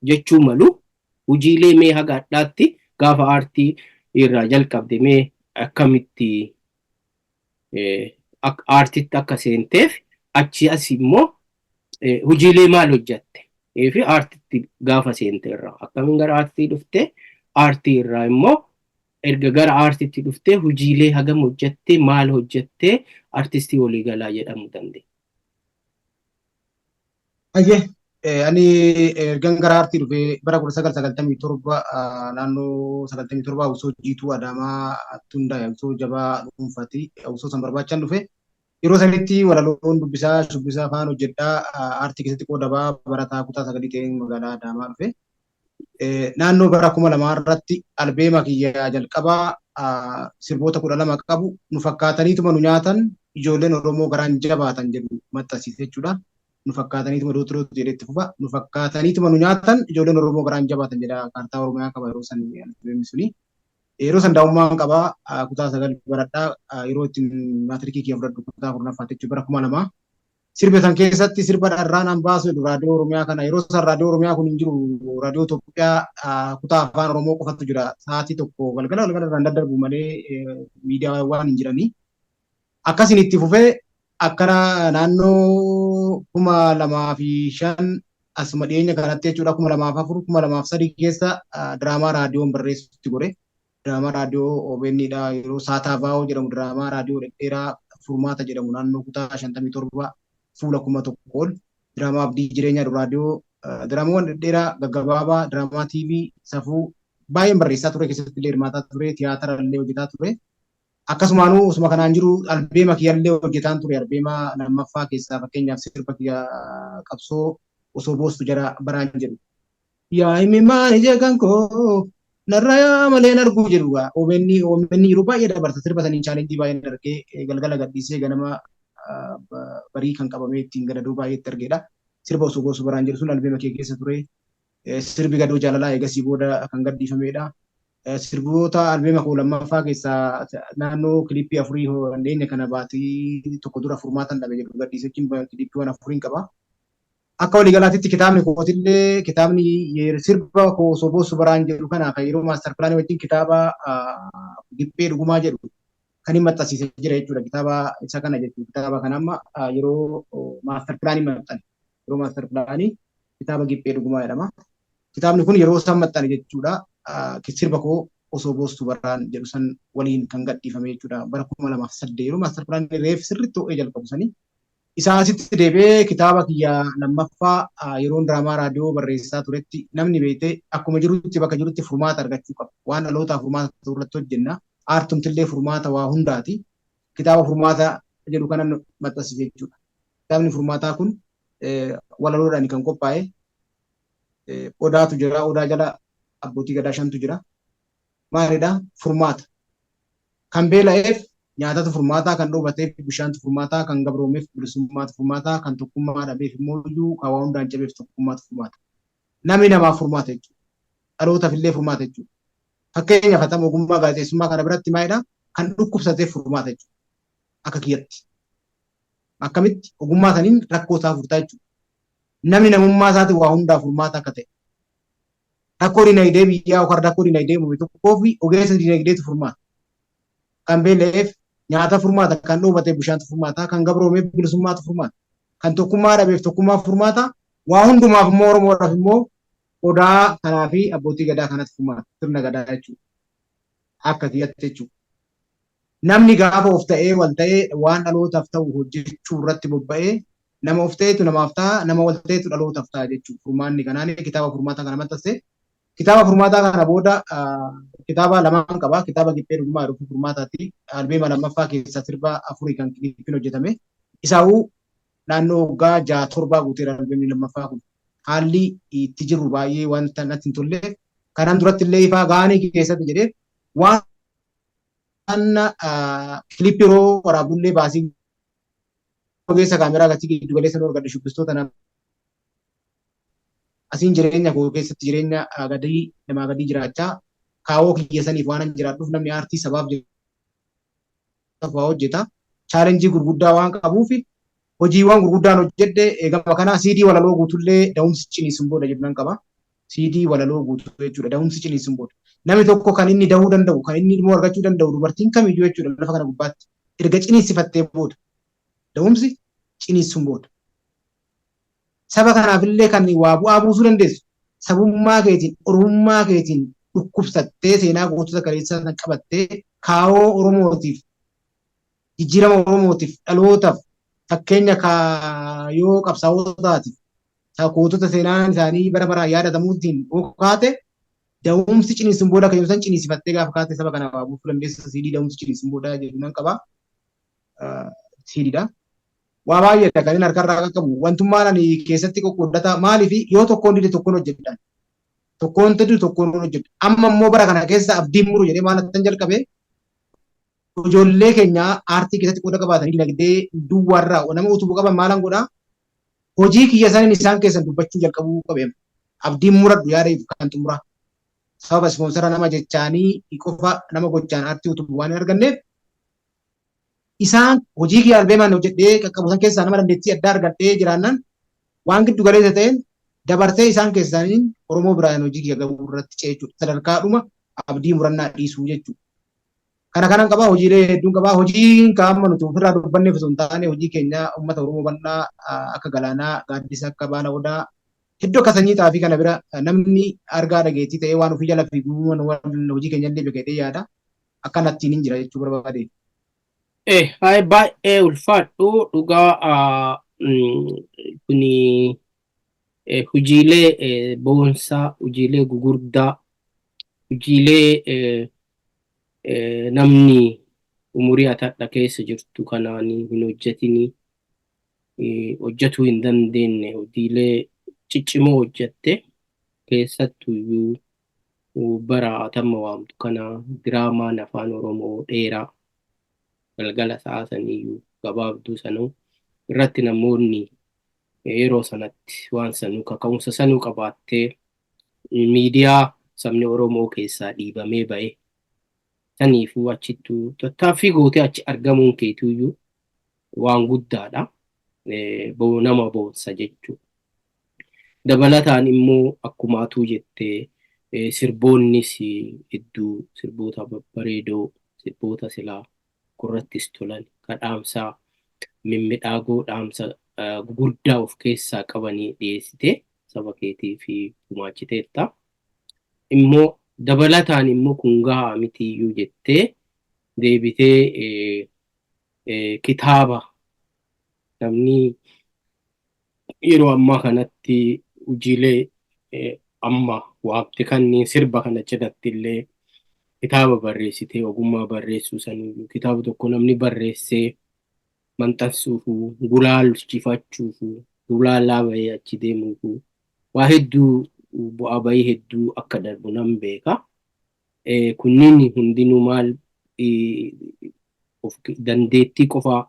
jechuu malu. Hojiilee mee haga addaatti gaafa aartii irraa jalqabde mee akkamitti aartitti akka seenteef, achi as immoo hojiilee maal hojjatte fi aartitti gaafa seente irraa akkamiin gara aartii dhufte, aartii irraa immoo erga gara aartitti dhuftee hojiilee hagam hojjatte, maal hojjatte, artistii waliigalaa jedhamuu dandeenya? Ayyee, ani ergan gara aartii dhufee bara 1997, naannoo 97 osoo jiituu Adaamaa hundaa'e, osoo jabaa dhuunfaati osoo san barbaachan dhufe. Yeroo sanitti walaloon dubbisaa, shubbisaa afaan hojjedhaa, aartii keessatti qooda ba'aa, barataa kutaa sagalii ta'een magaalaa Adaamaa dhufe. Naannoo bara 2000 irratti albeema kiyya jalqabaa sirboota 12 qabu, "Nu fakkaataniituma nu nyaatan ijoolleen Oromoo garaan jabaatan" jedhu maxxansiise jechuudha. Nu fakkaataniituma dot dot jedhee itti fufa. "Nu fakkaataniituma nu nyaatan ijoolleen Oromoo garaan jabaatan" jedha, kaartaa Oromiyaa qaba yeroo san albeemni suni. Yeroo san daa'ummaan qabaa, kutaa sagal baradhaa, yeroo ittiin maatirikii kiyya fudhadhu kutaa 10ffaatti jechuudha, bara 2000. Sirba san keessatti sirba dharraan an baasu jedhu Raadiyoo Oromiyaa kana yeroo san Raadiyoo Oromiyaa kun hin jiru, Raadiyoo Itoophiyaa kutaa Afaan Oromoo qofatu jira. Sa'aatii 1 galgala galgala irraan daddarbu malee miidiyaawwan hin jiranii. Akkasiin itti fufee akkana naannoo 2005 asuma dhiyeenya kanatti jechuudha, 2004, 2003 keessa diraamaa raadiyoon barreessutti godhe. Diraamaa raadiyoo OBN dha, yeroo Saataa Vaa'oo jedhamu, diraamaa raadiyoo dhedheeraa Furmaata jedhamu, naannoo kutaa 57 fuula 1000 ol, diraamaa Abdii Jireenyaa raadiyoo, diraamaawwan dhedheeraa gaggabaabaa, diraamaa TV safuu baay'een barreessaa ture, keessatti illee hirmaataa ture, tiyaatara illee hojjetaa ture. Akkasumaanuu osuma kanaan jiru albeema kiyyallee hojjetaan ture. Albeema lammaffaa keessaa fakkeenyaaf sirba kiyya qabsoo osoo boostu jara baraan jedhu. Yaa imimmaan ija kan koo narra yaa malee arguu jedhu OBN yeroo baay'ee dabarsa. Sirba saniin challenge baay'een argee, galgala gadhiisee ganama barii kan qabamee ittiin gadadoo baay'eetti argeedha. Sirba osoo boostu baraan jedhu sun albeema kee keessa ture. Sirbi gadoo jaalalaa eegasii booda kan gadhiifamedha. Sirboota albeema koo lammaffaa keessaa naannoo kilippii afurii dhiyeenya kana baatii tokko dura Furmaatan Dhabe jedhu gadhiise wajjin kilippiiwwan afuriin qaba. Akka waliigalaatitti kitaabni kootillee, kitaabni sirba koo osoo boossu baraan jedhu kana kan yeroo master planii wajjin kitaaba Giphee Dhugumaa jedhu kan hin maxxansiisee jira jechuudha. Kitaaba isa kana jechuudha. Kitaaba kana amma yeroo master planii maxxane. Yeroo master planii kitaaba Giphee Dhugumaa jedhama. Kitaabni kun yeroo isaan maxxane jechuudha. Sirba koo osoo boostu baraan jedhu san waliin kan gadhiifame jechuudha. Bara 2008 yeroo master planii reef sirriitti ho'ee jalqabu sanii. Isaa asitti deebi'ee kitaaba kiyya lammaffaa yeroon diraamaa raadiyoo barreessaa turetti namni beekte akkuma jirutti bakka jirutti furmaata argachuu qaba. Waan dhalootaaf furmaata ta'u irratti hojjenna. Aartumtillee furmaata waa hundaati. Kitaaba Furmaata jedhu kanan maxxansiise jechuudha. Kitaabni Furmaataa kun walaloodhaan kan qophaa'e. Odaatu jira. Odaa jala abbootii gadaa shantu jira. Maalidha? Furmaata. Kan beela'eef nyaatatu furmaataa, kan dhoobateef bishaantu furmaataa, kan gabroomeef bilisummaatu furmaataa, kan tokkummaa dhabeef immoo iyyuu kan waa hundaan cabeef tokkummaatu furmaata. Namni namaaf furmaata jechuudha. Dhalootaaf illee furmaata jechuudha. Fakkeenyaaf hatam ogummaa gaazexeessummaa kana biratti maalidha? Kan dhukkubsateef furmaata jechuudha. Akka kiyyatti. Akkamitti ogummaa saniin rakkoo isaa furtaa jechuudha. Namni namummaa isaatiin waa hundaaf furmaata akka ta'e. Rakkoo dinagdee biyyaa yookaan rakkoo dinagdee uume tokkoo fi ogeessa dinagdeetu furmaata. Kan beela'eef nyaata furmaata, kan dhoobateef bishaantu furmaata, kan gabroomeef bilisummaatu furmaata. Kan tokkummaa dhabeef tokkummaa furmaata. Waa hundumaaf immoo Oromoodhaaf immoo odaa kanaa fi abbootii gadaa kanatti furmaata. Sirna gadaa jechuudha. Akka kiyyatti jechuudha. Namni gaafa of ta'ee wal ta'ee waan dhalootaaf ta'u hojjechuu irratti bobba'ee, nama of ta'etu namaaf ta'a, nama wal ta'etu dhalootaaf ta'a jechuudha. Furmaanni kanaan kitaaba Furmaataa kana maxxanse. Kitaaba Furmaataa kana booda kitaaba lamaan qaba. Kitaaba Giphee Dhugumaa jedhu Furmaataatti albeema lammaffaa keessaa sirba afurii kan kilippiin hojjetame. Isaawuu naannoo waggaa ja'a torbaa guuteera albeemni lammaffaa kun. Haalli itti jirru baay'ee wanta natti hin tolleef kanaan duratti illee ifaa gaanii keessatti jedhee waan kilippii yeroo waraabullee baasii ogeessa kaameraa gatii giddu galeessa nu argadhe, shubbistoota nama asiin jireenya koo keessatti jireenya gadii namaa gadii jiraachaa kaawoo kiyya saniif waan jiraadhuuf namni aartii sabaaf waa hojjeta. Challenge gurguddaa waan qabuuf hojiiwwan gurguddaan hojjedhe gama kanaa CD walaloo guutullee Da'umsi Ciniinsuun Booda jedhu nan qaba. CD walaloo guutuu jechuudha. Da'umsi ciniinsuun booda. Namni tokko kan inni dahuu danda'u, kan inni ilmoo argachuu danda'u, dubartiin kamiyyuu jechuudha lafa kana gubbaatti erga ciniinsifattee booda. Da'umsi ciniinsuun booda. Saba kanaafillee kan waa bu'aa buusuu dandeessu sabummaa keetiin, oromummaa keetiin dhukkubsattee, seenaa gootota kaleessaa sana qabattee, kaawoo Oromootiif, jijjiirama Oromootiif, dhalootaaf fakkeenya kaayyoo qabsaa'otaatiif gootota seenaan isaanii bara baraan yaadatamuutiin kaate, da'umsi ciniinsuun booda kan san ciniinsifattee gaafa kaate saba kana waa buusuu dandeessa. CD Da'umsi ciniinsuun booda jedhu nan qaba. CDdha. Waa baay'eedha kan inni harkarraa qaqqabu. Wantummaan ani keessatti qoqqooddata maaliif yoo tokkoon dide tokkoon hojjedhaan. Tokkoon dide tokkoon hojjedha. Amma immoo bara kana keessa abdiin muru jedhee maal attan jalqabe, ijoollee keenya aartii keessatti qooda qabaatanii dinagdee duwwaarraa nama utubuu qaban maalan godhaa, hojii kiyya saniin isaan keessan dubbachuu jalqabuu qabeema. Abdiin muradhu yaada kan xumuraa. Sababa sponsor nama jechaanii qofa nama gochaan aartii utubu waan hin arganneef. Isaan hojii kiyya albeemaan hojjedhee qaqqabu san keessaa nama dandeettii addaa argadhee jiraannaan waan giddu galeessa ta'een dabarsee isaan keessaaniin Oromoo biraan hojii kiyya gahuu irratti ce'e jechuudha. Sadarkaadhuma abdii murannaa dhiisuu jechuudha. Kana kanan qabaa, hojiilee hedduun qabaa. Hojiin kaa'amma nuti ofirraa dubbanneef osoo hin taane, hojii keenya uummata Oromoo bal'aa akka galaanaa, gaaddisa akka baala odaa, hedduu akka sanyii xaafii kana bira namni argaa dhageettii ta'ee waan ofii jala fiiguu hojii keenya illee beekatee yaada. Akkanattiin hin jira jechuu barbaade. Hayi, baay'ee ulfaadhu. Dhugaa kuni hojiilee boonsaa, hojiilee gugurdaa, hojiilee namni umurii atadha keessa jirtu kanaan hin hojjetinii, hojjetuu hin dandeenye, hojiilee ciccimoo hojjette. Keessattuyyuu bara atamma waamtu kana diraamaan Afaan Oromoo dheeraa galgala sa'a saniyyuu gabaabduu sanuu irratti namoonni yeroo sanatti waan sanuu kaka'umsa sanuu qabaattee miidiyaa sabni Oromoo keessaa dhiibamee ba'e saniifuu achittuu tattaaffii gootee achi argamuun keetuyyuu waan guddaadha. Nama boonsa jechuudha. Dabalataan immoo akkuma atuu jettee sirboonnis hedduu, sirboota babbareedoo, sirboota silaa gurrattis tolan, ka dhaamsaa mimmiidhaagoo, dhaamsa gugurdaa of keessaa qabanii dhiyeessite saba keetii fi gumaachiteetta. Immoo dabalataan immoo kun gahaa mitiiyyuu jettee deebitee kitaaba namni yeroo ammaa kanatti hojiilee amma waamte kanneen sirba kana cinatti illee kitaaba barreessitee, ogummaa barreessuu saniyyuu kitaaba tokko namni barreessee maxxansuufu, gulaalchifachuufu, gulaalaa bahee achi deemuufu waa hedduu, bu'aa bahii hedduu akka darbu nan beeka. Kunniin hundinuu maal dandeettii qofaa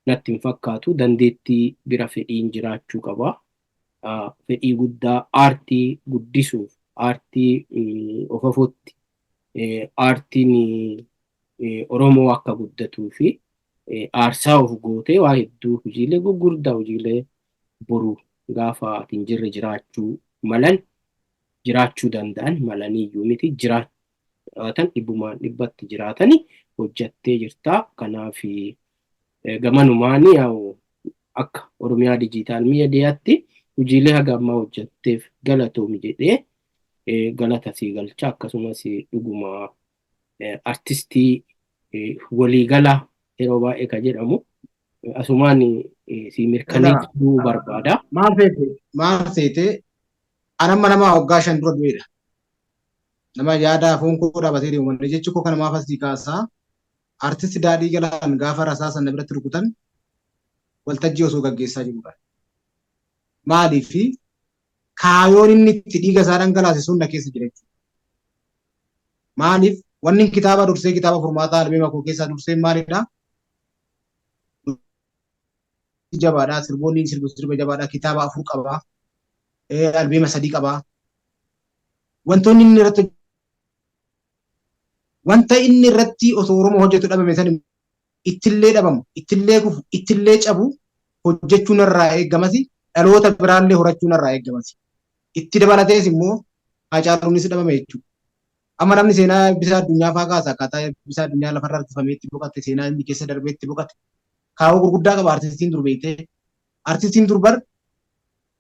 natti hin fakkaatu. Dandeettii bira fedhiin jiraachuu qaba. Fedhii guddaa aartii guddisuuf, aartii of afotti, aartiin Oromoo akka guddatuu fi aarsaa of gootee waa hedduu, hojiilee gurguddaa, hojiilee boru gaafa ati hin jirre jiraachuu malan, jiraachuu danda'an malaniyyuu miti, jiraatan dhibbumaan dhibbatti jiraatani hojjattee jirta. Kanaaf gamanumaani akka Oromiyaa Digital Miidiyaatti hojiilee haga ammaa hojjatteef galatoomi jedhee galata sii galcha. Akkasumas dhuguma artistii waliigala yeroo baay'ee kan jedhamu asumaan si mirkaneessuu barbaada. Maal feete, maal feete, anamma nama waggaa 5 dura du'edha. Nama yaada foon koo dhaabatee deemu malee jechi koo kana maaf asii kaasaa? Artisti Daadhii Galaan gaafa rasaa sana biratti rukutan waltajjii osoo gaggeessaa jirudha. Maaliif? Kaayoon inni itti dhiiga isaa dhangalaase sun na keessa jira jechuudha. Maaliif wanni kitaaba dursee, kitaaba furmaataa albeema koo keessaa dursee maalidha? Jabaadha. Sirboonni sirbu sirba jabaadha. Kitaaba afur qaba. Albeema sadii qaba. Wantoonni inni irratti, wanta inni irratti osoo Oromoo hojjetu dhabame san ittillee dhabamu, ittillee kufu, ittillee cabu hojjechuun irraa eeggamasi, dhaloota biraallee horachuun irraa eeggamasi. Itti dabalatees immoo Haacaaluunis dhabame jechuudha. Amma namni seenaa Eebbisaa Addunyaa fa'aa kaasa, akkaataa Eebbisaa Addunyaa lafarra harkifamee itti boqate, seenaa inni keessa darbee itti boqate. Kaawoo gurguddaa qaba artistiin dur beektee. Artistiin dur bar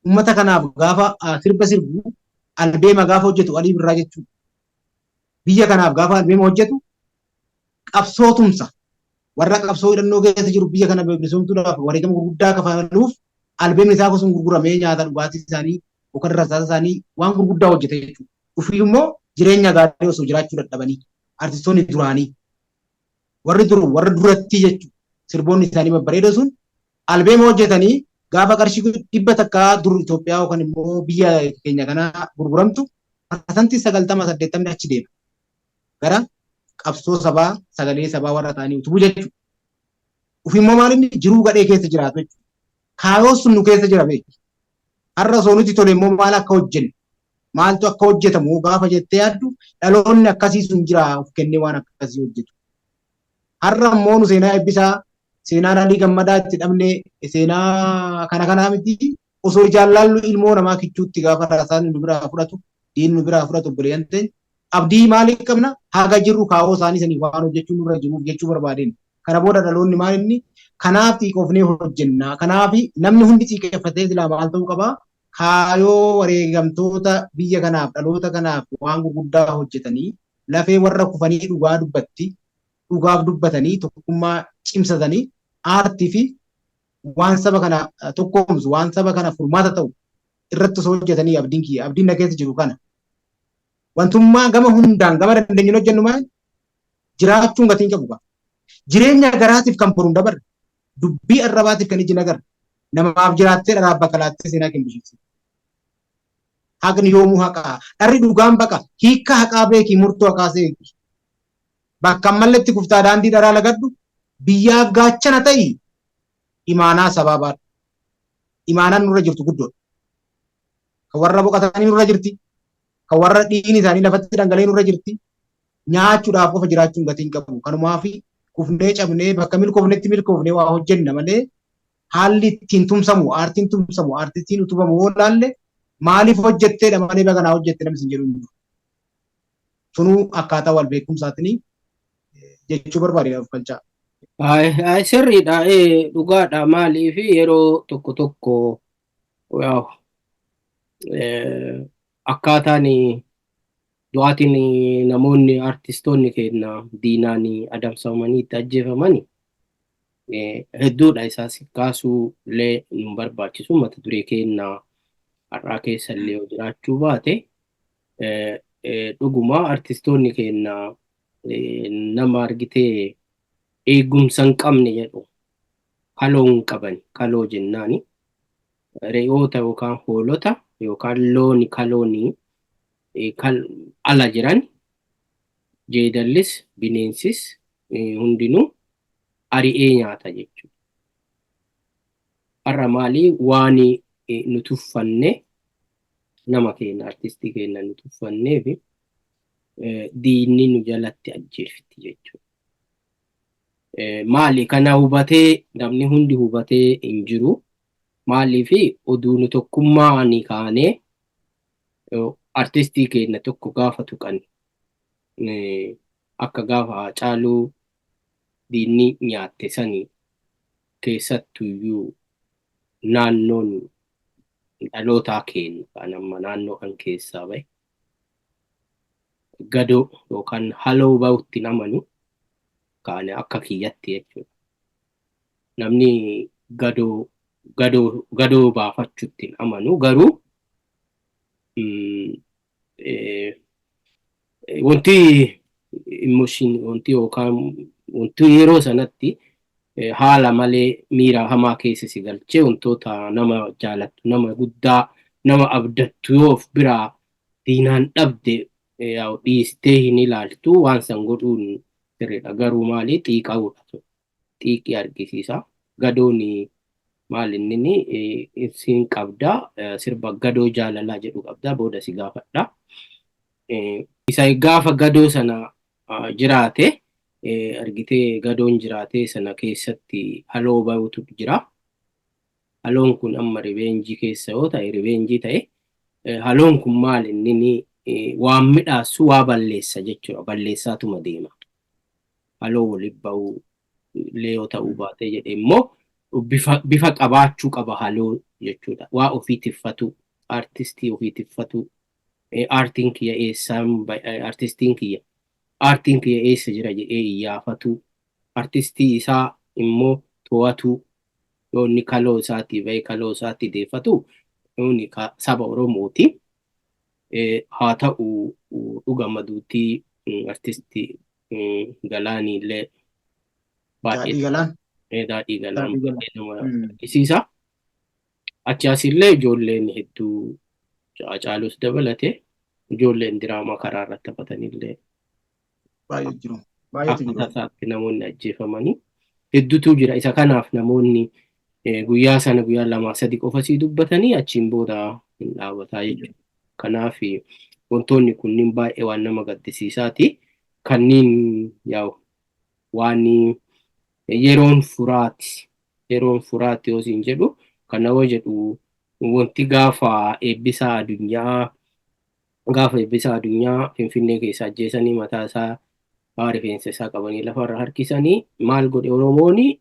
uummata kanaaf gaafa sirba sirbu, albeema gaafa hojjetu, Alii Birraa jechuudha. Biyya kanaaf gaafa albeema hojjetu qabsoo tumsa. Warra qabsoo hidhannoo keessa jiru biyya kana bilisoomsuudhaaf wareegama gurguddaa kafaluuf albeemni isaa sun gurguramee nyaata dhugaatii isaanii yookaan rasaasa isaanii waan gurguddaa hojjete jechuudha. Ofii immoo jireenya gaarii osoo jiraachuu dadhabanii artistoonni duraanii warri dur, warri duratti jechuudha, sirboonni isaanii babbareedoo sun albeema hojjetanii gaafa qarshii 100 dur Itoophiyaa yookaan immoo biyya keenya kana gurguramtu 90% 80ni achi deema. Gara qabsoo sabaa, sagalee sabaa warra ta'anii utubuu jechuudha. Ofii immoo maal inni jiruu gadhee keessa jiraatu jechuudha. Kaayoo sun nu keessa jira beeki. Har'a osoo nuti tole immoo maal akka hojjennu, maaltu akka hojjetamu gaafa jettee yaaddu, dhaloonni akkasii sun jira of kennee waan akkasii hojjetu. Har'a immoo nu seenaa Eebbisaa Seenaan Alii Gammadaa itti dhabne seenaa kana kanaa miti. Osoo ijaan laallu ilmoo namaa kichuutti gaafa rasaan nu biraa fudhatu, diinni nu biraa fudhatu obboleeyyan teenya. Abdii maalii qabna? Haga jirru kaawoo isaanii saniif waan hojjechuun nurra jiruuf jechuu barbaadeen. Kana booda dhaloonni maal inni kanaaf xiiqofnee hojjenna. Kanaaf namni hundi xiiqeffatee silaa maal ta'uu qabaa? Kaayoo wareegamtoota biyya kanaaf dhaloota kanaaf waan gurguddaa hojjetanii lafee warra kufanii dhugaa dubbatti dhugaaf dubbatanii tokkummaa cimsatanii aartii fi waan saba kana tokkoomsu waan saba kana furmaata ta'u irratti osoo hojjetanii abdiin kiyya abdiin na keessa jiru kana. Wantummaa gama hundaan gama dandeenyuun hojjennu maal jiraachuun gatiin qabu qaba. Jireenya garaatiif kan boruun dabarre dubbii arrabaatiif kan iji nagarre namaaf jiraattee dharaaf bakka laattee seenaa kan bishifte. Haqni yoomuu haqaa dharri dhugaan baqa hiikka haqaa beekii murtoo haqaa seeki. Bakka malletti kuftaa daandii dharaa lagadhu biyyaaf gaachana ta'i imaanaa sabaa baadhu. Imaanaan nurra jirtu guddoodha. Kan warra boqotanii nurra jirti. Kan warra dhiigni isaanii lafatti dhangala'ee nurra jirti. Nyaachuudhaaf qofa jiraachuun gatiin qabu. Kanumaaf kufnee cabnee bakka milkoofnetti milkoofnee waa hojjenna malee haalli ittiin tumsamu, aartiin tumsamu, aartistiin utubamu yoo laalle maaliif hojjetteedha malee baga naa hojjette namni sin jedhu hin jiru. Sunuu akkaataa wal beekumsaatiin jechuu barbaade of galchaa. Sirriidha, dhugaadha. Maaliif yeroo tokko tokko akkaataan du'aatiin namoonni artistoonni keenya diinaan adamsamanii itti ajjeefamani hedduudha. Isaas kaasuu illee nu barbaachisu mata duree keenya har'aa keessa illee yoo jiraachuu baate dhuguma artistoonni keenya nama argitee eegumsa hin qabne jedhu kaloo hin qaban. Kaloo jennaani re'oota yookaan hoolota yookaan looni kalooni ala jiran jeedallis bineensis hundinuu ari'ee nyaata jechuudha. Har'a maalii waan nu tuffanne nama keenya artistii keenya nu tuffannee fi diinni nu jalatti ajjeefti jechuudha. Maali kana hubatee namni hundi hubatee hin jiru. Maaliif oduu nu tokkummaa ni kaanee artistii keenya tokko gaafa tuqan akka gaafa Haacaaluu diinni nyaatte sanii keessattuyyuu naannoon dhalootaa keenya kan amma naannoo kan keessaa bahe gadoo yookaan haloo bahutti namanu kaane akka kiyyatti jechuudha. Namni gadoo gadoo gadoo baafachuutti hin amanu garuu wanti emotion wanti yookaan wanti yeroo sanatti haala malee miira hamaa keessa si galchee wantoota nama jaalattu nama guddaa nama abdattu yoo of biraa diinaan dhabde dhiistee hin ilaaltu waan san godhuun sirriidha. Garuu maali xiiqa'uudha. Xiiqii argisiisa. Gadoon maal inni siin qabda sirba gadoo jaalalaa jedhu qabda booda si gaafadha. Isa gaafa gadoo sana jiraate argitee gadoon jiraate sana keessatti haloo bahutu jira. Haloon kun amma revenge keessa yoo ta'e revenge ta'e haloon kun maal inni waan midhaasu waa balleessa jechuudha. Balleessaatuma deema. Haloo waliif bahuu illee yoo ta'uu baate jedhe immoo bifa qabaachuu qaba haloo jechuudha. Waa ofii tiffatu, artistii ofii tiffatu, aartiin kiyya eessaan artistiin kiyya aartiin kiyya eessa jira jedhee iyyaafatu, artistii isaa immoo to'atu, yoo inni kaloo isaatii bahee kaloo isaatti deeffatu inni saba Oromooti. Haa ta'u dhugama duutii artistii Galaanii illee baay'ee Daadhii Galaan. Daadhii Galaan baay'ee nama gaddisiisa. Achi asillee ijoolleen hedduu Haacaaluus dabalate ijoolleen diraamaa karaa irratti taphatanillee Baay'ee jiru. Baay'eetu akka jiru. tasaatti namoonni ajjeefamanii hedduutu jira. Isa kanaaf namoonni guyyaa sana guyyaa lama sadi qofa sii dubbatanii achiin booda hin dhaabataa jechuudha. Kanaaf wantoonni kunniin baay'ee waan nama gaddisiisaati. Kanneen yaa'u waan Yeroon furaati. Yeroon furaati yoo siin jedhu kana yoo jedhu wanti gaafa Eebbisaa Addunyaa, gaafa Eebbisaa Addunyaa Finfinnee keessa ajjeesanii mataa isaa rifeensa isaa qabanii lafarra harkisanii maal godhe Oromooni?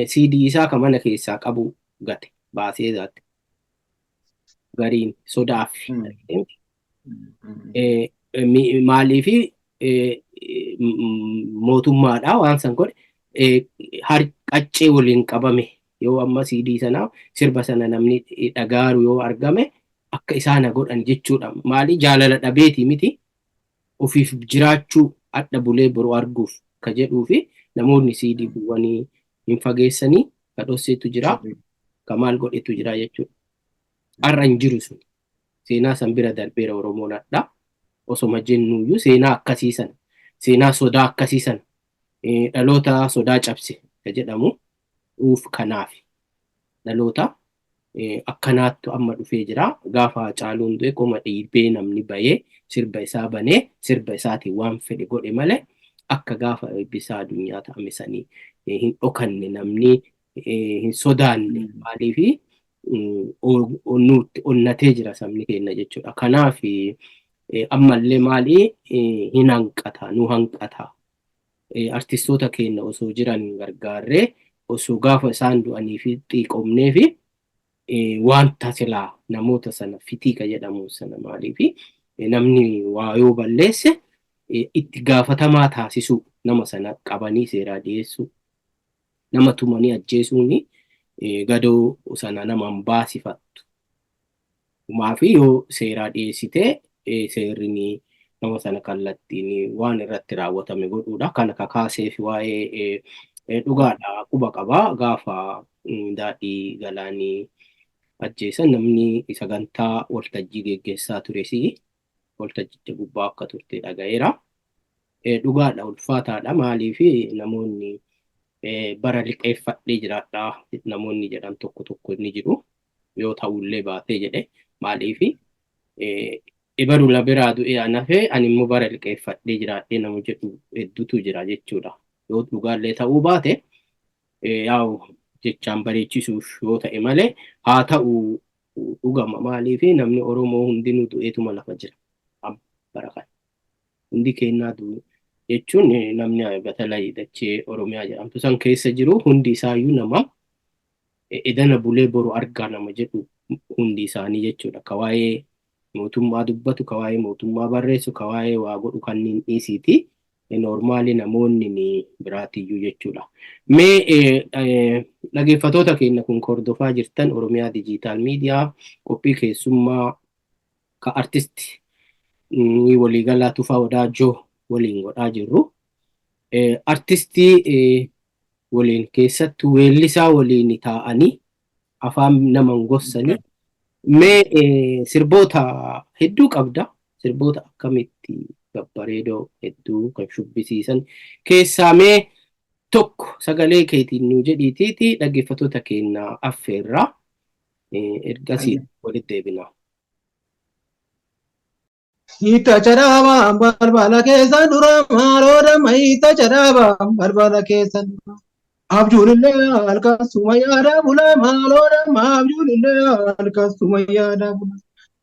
CD isaa kan mana keessaa qabu gate baasee zaate gariin sodaaf. Maaliifi mootummaadha waan san godhe qaccee waliin qabame yoo amma CD sana sirba sana namni dhagaaru yoo argame akka isaana godhan jechuudha. Maali jaalala dhabeeti miti, ofiif jiraachuu adda bulee boru arguuf ka jedhuu fi namoonni CD bu'anii hin fageessanii ka dhosseetu jira, ka maal godhetu jira jechuudha. Har'a hin jiru sun. Seenaa san bira darbeera Oromoon hadha. Osoma jennuyyuu seenaa akkasii sana, seenaa sodaa akkasii sana, dhaloota sodaa cabse ka jedhamu uuf kanaaf dhaloota akkanaattu amma dhufee jira. Gaafa Hacaaluun du'e qoma dhiibee namni bahee sirba isaa banee sirba isaatiin waan fedhe godhe malee akka gaafa Eebbisaa Addunyaa ta'ame sanii hin dhokanne, namni hin sodaanne. Maaliifi nutti onnatee jira sabni keenya jechuudha. Kanaaf ammallee maali hin hanqata, nu hanqata. Artistoota keenya osoo jiran gargaarree osoo gaafa isaan du'anii fi xiiqomnee fi wanta silaa namoota sana fitii ka jedhamu sana maaliifi namni waa yoo balleesse itti gaafatamaa taasisuu, nama sana qabanii seeraa dhiyeessuu, nama tumanii ajjeesuun gadoo sana nama hin baasifattu. Maafi yoo seeraa dhiyeessite seerri nama sana kallattiin waan irratti raawwatame godhuudha. Kana kakaasee fi waa'ee dhugaadha quba qabaa gaafa Daadhii Galaanii ajjeesan namni sagantaa waltajjii geggeessaa tures waltajjicha gubbaa akka turte dhaga'eera. Dhugaadha, ulfaataadha. Maaliif namoonni bara liqeeffadhee jiraadhaa namoonni jedhan tokko tokko ni jiru. Yoo ta'ullee baatee jedhe maaliif ibaru la biraa du'ee an hafee ani immoo bara liqeeffadhee jiraadhee nama jedhu hedduutu jira jechuudha. Yoo dhugaallee ta'uu baate yaa'u jechaan bareechisuuf yoo ta'e malee haa ta'u dhugama. Maaliif namni Oromoo hundinuu du'eetuma lafa jira bara kana. Hundi keenyaa du'u jechuun namni batalay dachee Oromiyaa jedhamtu san keessa jiru hundi isaayyuu nama edana bulee boru argaa nama jedhu hundi isaanii jechuudha. Ka waa'ee mootummaa dubbatu, ka waa'ee mootummaa barreessu, ka waa'ee waa godhu kanneen dhiisiiti. Normally namoonni ni biraatiyyuu jechuudha. Mee dhaggeeffattoota keenya kun hordofaa jirtan Oromiyaa Digital Media qophii keessummaa ka artisti waliigalaa Tufaa Wadaajoo waliin godhaa jirru. Artistii waliin keessattuu weellisaa waliin taa'anii afaan nama hin gossanii. Mee sirboota hedduu qabda. Sirboota akkamitti babbareedoo hedduu kan shubbisiisan keessaa mee tokko sagalee keetiin nuu jedhiitiiti dhaggeeffattoota keenya affeerraa. Ergasii walitti deebina. Hiita caraaba balbala keessan dura maaloo damma, hiita caraaba balbala keessan dura. Abjuun illee halkan suma yaada bula maaloo damma, abjuun illee halkan suma yaada bula.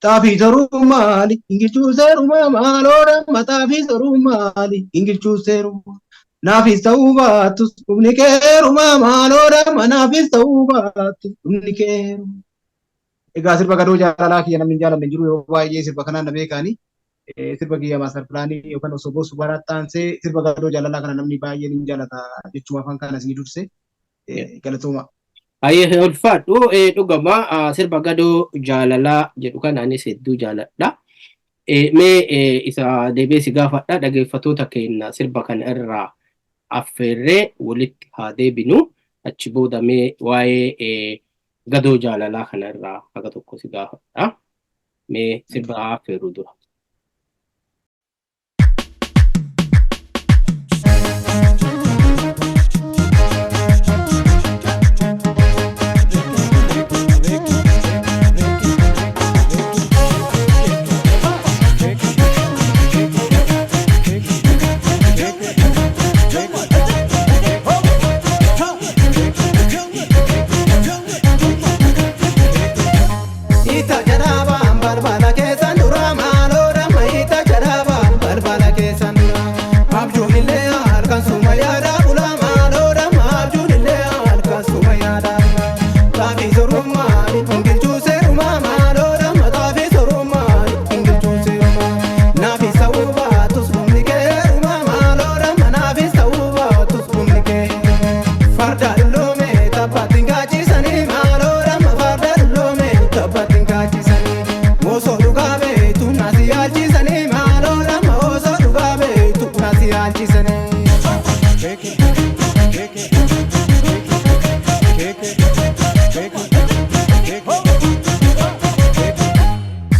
Xaafii soruu maali ingilchuu seeruma maaloo damma, xaafii soruu maali ingilchuu seeruma. Naafis ta'uu baattus dhumni keeruma maaloo damma, naafis ta'uu baattus dhumni keeruma. Egaa sirba Gadoo Jaalalaa kiyya namni hin jaalanne jiru, yeroo baay'ee sirba kanaan na beekaani. Sirba kiyya Master Planii yookaan Osoo Boosu Barattaansee sirba Gadoo Jaalalaa kana namni baay'een hin jaalata jechuma afaan kana isinii durse, galatooma. Ayyee, ulfaadhu. Dhugama sirba Gadoo Jaalalaa jedhu kana anis hedduu jaaladha. Mee isa deebi'ee si gaafadha, dhaggeeffattoota keenya sirba kana irraa affeerree walitti haa deebinu. Achi booda mee waa'ee Gadoo Jaalalaa kana irraa haga tokko si gaafadha. Mee sirba haa affeerru dura. hiita jaraabaan balbala keessan dura maaloo damma hiita jaraabaan balbala keessan dura. Abjuun illee halkan suma yaada bula maaloo damma abjuun illee halkan suma yaada bula. Xaafii sorummaa gingilchuu seerumaa maaloo damma xaafii sorummaa gingilchuu seerumaa. Naafis ta'uu baatus dhumni kee heerumaa maaloo damma naafis ta'uu baatus dhumni kee heerumaa. Farda dulloome taphaatti hin kaachisanii maaloo damma farda dulloome taphaatti hin kaachisanii. Osoo dhugaa beektu nasi yaalchisanii maaloo damma osoo dhugaa beektu nasi yaalchisanii.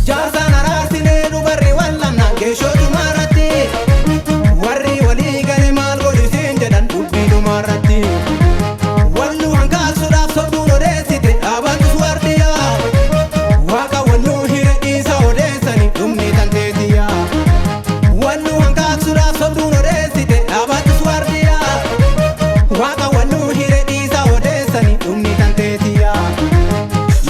Jaarsaan araarsinee dubarri wallanna geeshoo dhumaarratti warri walii gale maal godhisiin jedhan dubbii dhumaarratti. Walluu hangaasuudhaaf sobduun odeessite dhaabatus waardiyaa waaqa walluu hire dhiisa odeessani dhumni tanteetiyyaa. Walluu hangaasuudhaaf sobduun odeessite dhaabatus waardiyaa waaqa walluu hire dhiisa odeessani dhumni tanteetiyyaa.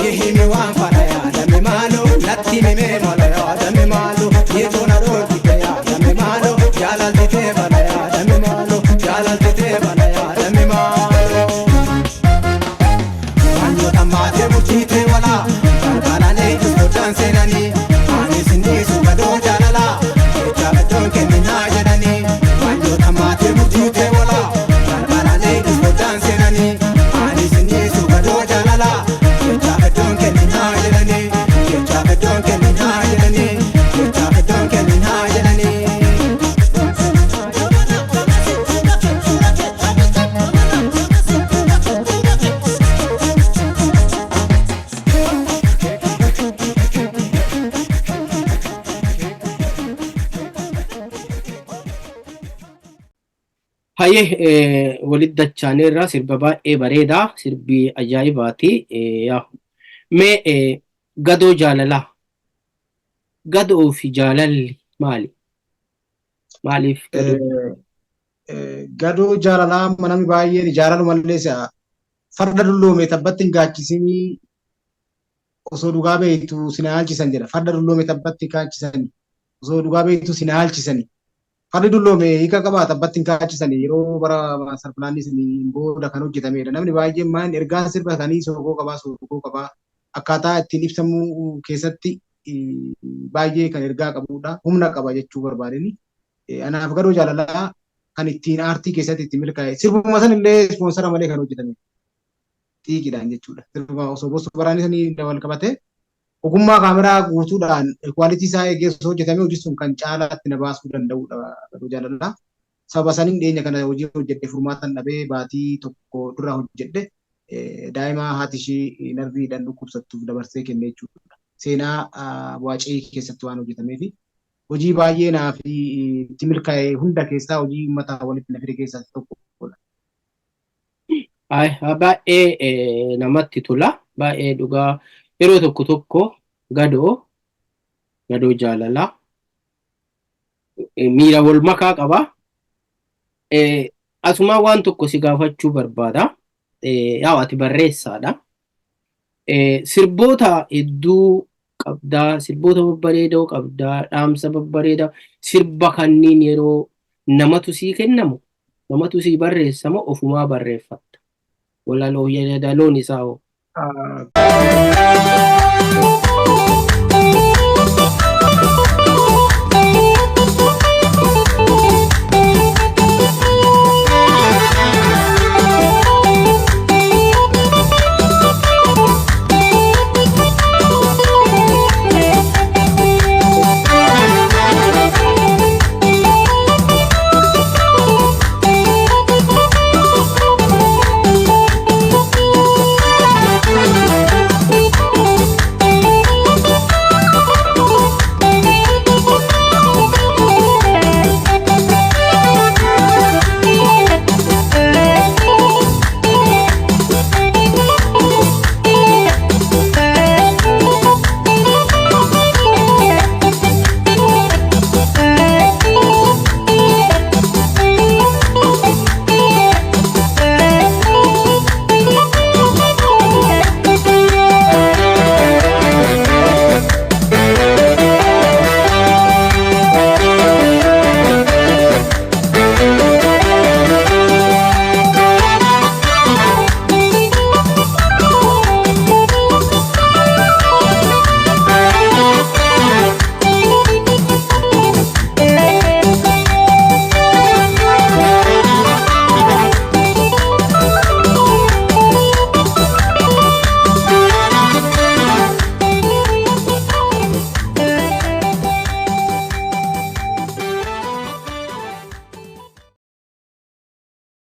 Yihimi waan fadha yaadame maaloo natti himee mala yaadame maaloo yeetoon adoolfite yaadame maaloo jaalaltitee bala yaadame maaloo jaalaltitee bala yaadame maaloo. Wantoota maatee murtiitee walaa balbalaan eegus soddaan seenanii ani sinniisu gadoo jaalalaa jecha iddoon kenninaa jedhanii. Wantoota maatee murtiitee walaa balbalaan eegus soddaan seenanii ani sinniisu gadoo jaalalaa jecha iddoon kenninaa jedhanii jecha iddoon kenninaa jedhanii jecha iddoon kenninaa jedhanii. Hayyee, walitti dachaaneerra sirba baay'ee bareedaa, sirbi ajaa'ibaati. Yaa mee gadoo jaalalaa, gadoo fi jaalalli maali? Maaliif gadoo? Gadoo jaalalaa amma namni baay'een jaalalumallee si'a farda dulloome tabbatti hin gaachisinii osoo dhugaa beektu si na haalchisan jedha. Farda dulloome tabbatti hin kaachisani. Osoo dhugaa beektu si na haalchisani. Fardi dulloome hiika qabaa tabbatti hin kaachisani yeroo bara maastar pilaanii saniin booda kan hojjetamedha. Namni baay'een maal ergaan sirba kanii sookoo qabaa sookoo qabaa akkaataa ittiin ibsamuu keessatti baay'ee kan ergaa qabudha. Humna qaba jechuu barbaadeni. Anaaf gadoo jaalalaa kan ittiin aartii keessatti itti milkaa'e sirbuma sanillee ispoonsara malee kan hojjetame xiiqiidhaan jechuudha. Sirba osoo bosu baraanii sanii wal qabate ogummaa kaameraa guutuudhaan kwaalitii isaa eegee osoo hojjetame hojii sun kan caalaatti na baasuu danda'udha gadoo jaalalaa. Sababa saniin dhiyeenya kana hojii hojjedhe furmaatan dhabee baatii tokko dura hojjedhe daa'ima haati ishii narviidhaan dhukkubsattuuf dabarsee kenne jechuudha. Seenaa waacee keessatti waan hojjetameefi hojii baay'ee naaf itti milkaa'e hunda keessaa hojii uummata walitti na fide keessaa tokkodha. Baay'ee namatti tola. Baay'ee dhugaa yeroo tokko tokko gadoo jaalalaa miira wal makaa qaba. Asumaa waan tokko si gaafachuu barbaada. Yaa ati barreessaadha. Sirboota hedduu qabdaa, sirboota babbareedoo qabdaa, dhaamsa babbareedaa. Sirba kanniin yeroo namatu sii kennamu, namatu sii barreessamu ofumaa barreeffatta? Walaloo yeedaloon isaa hoo?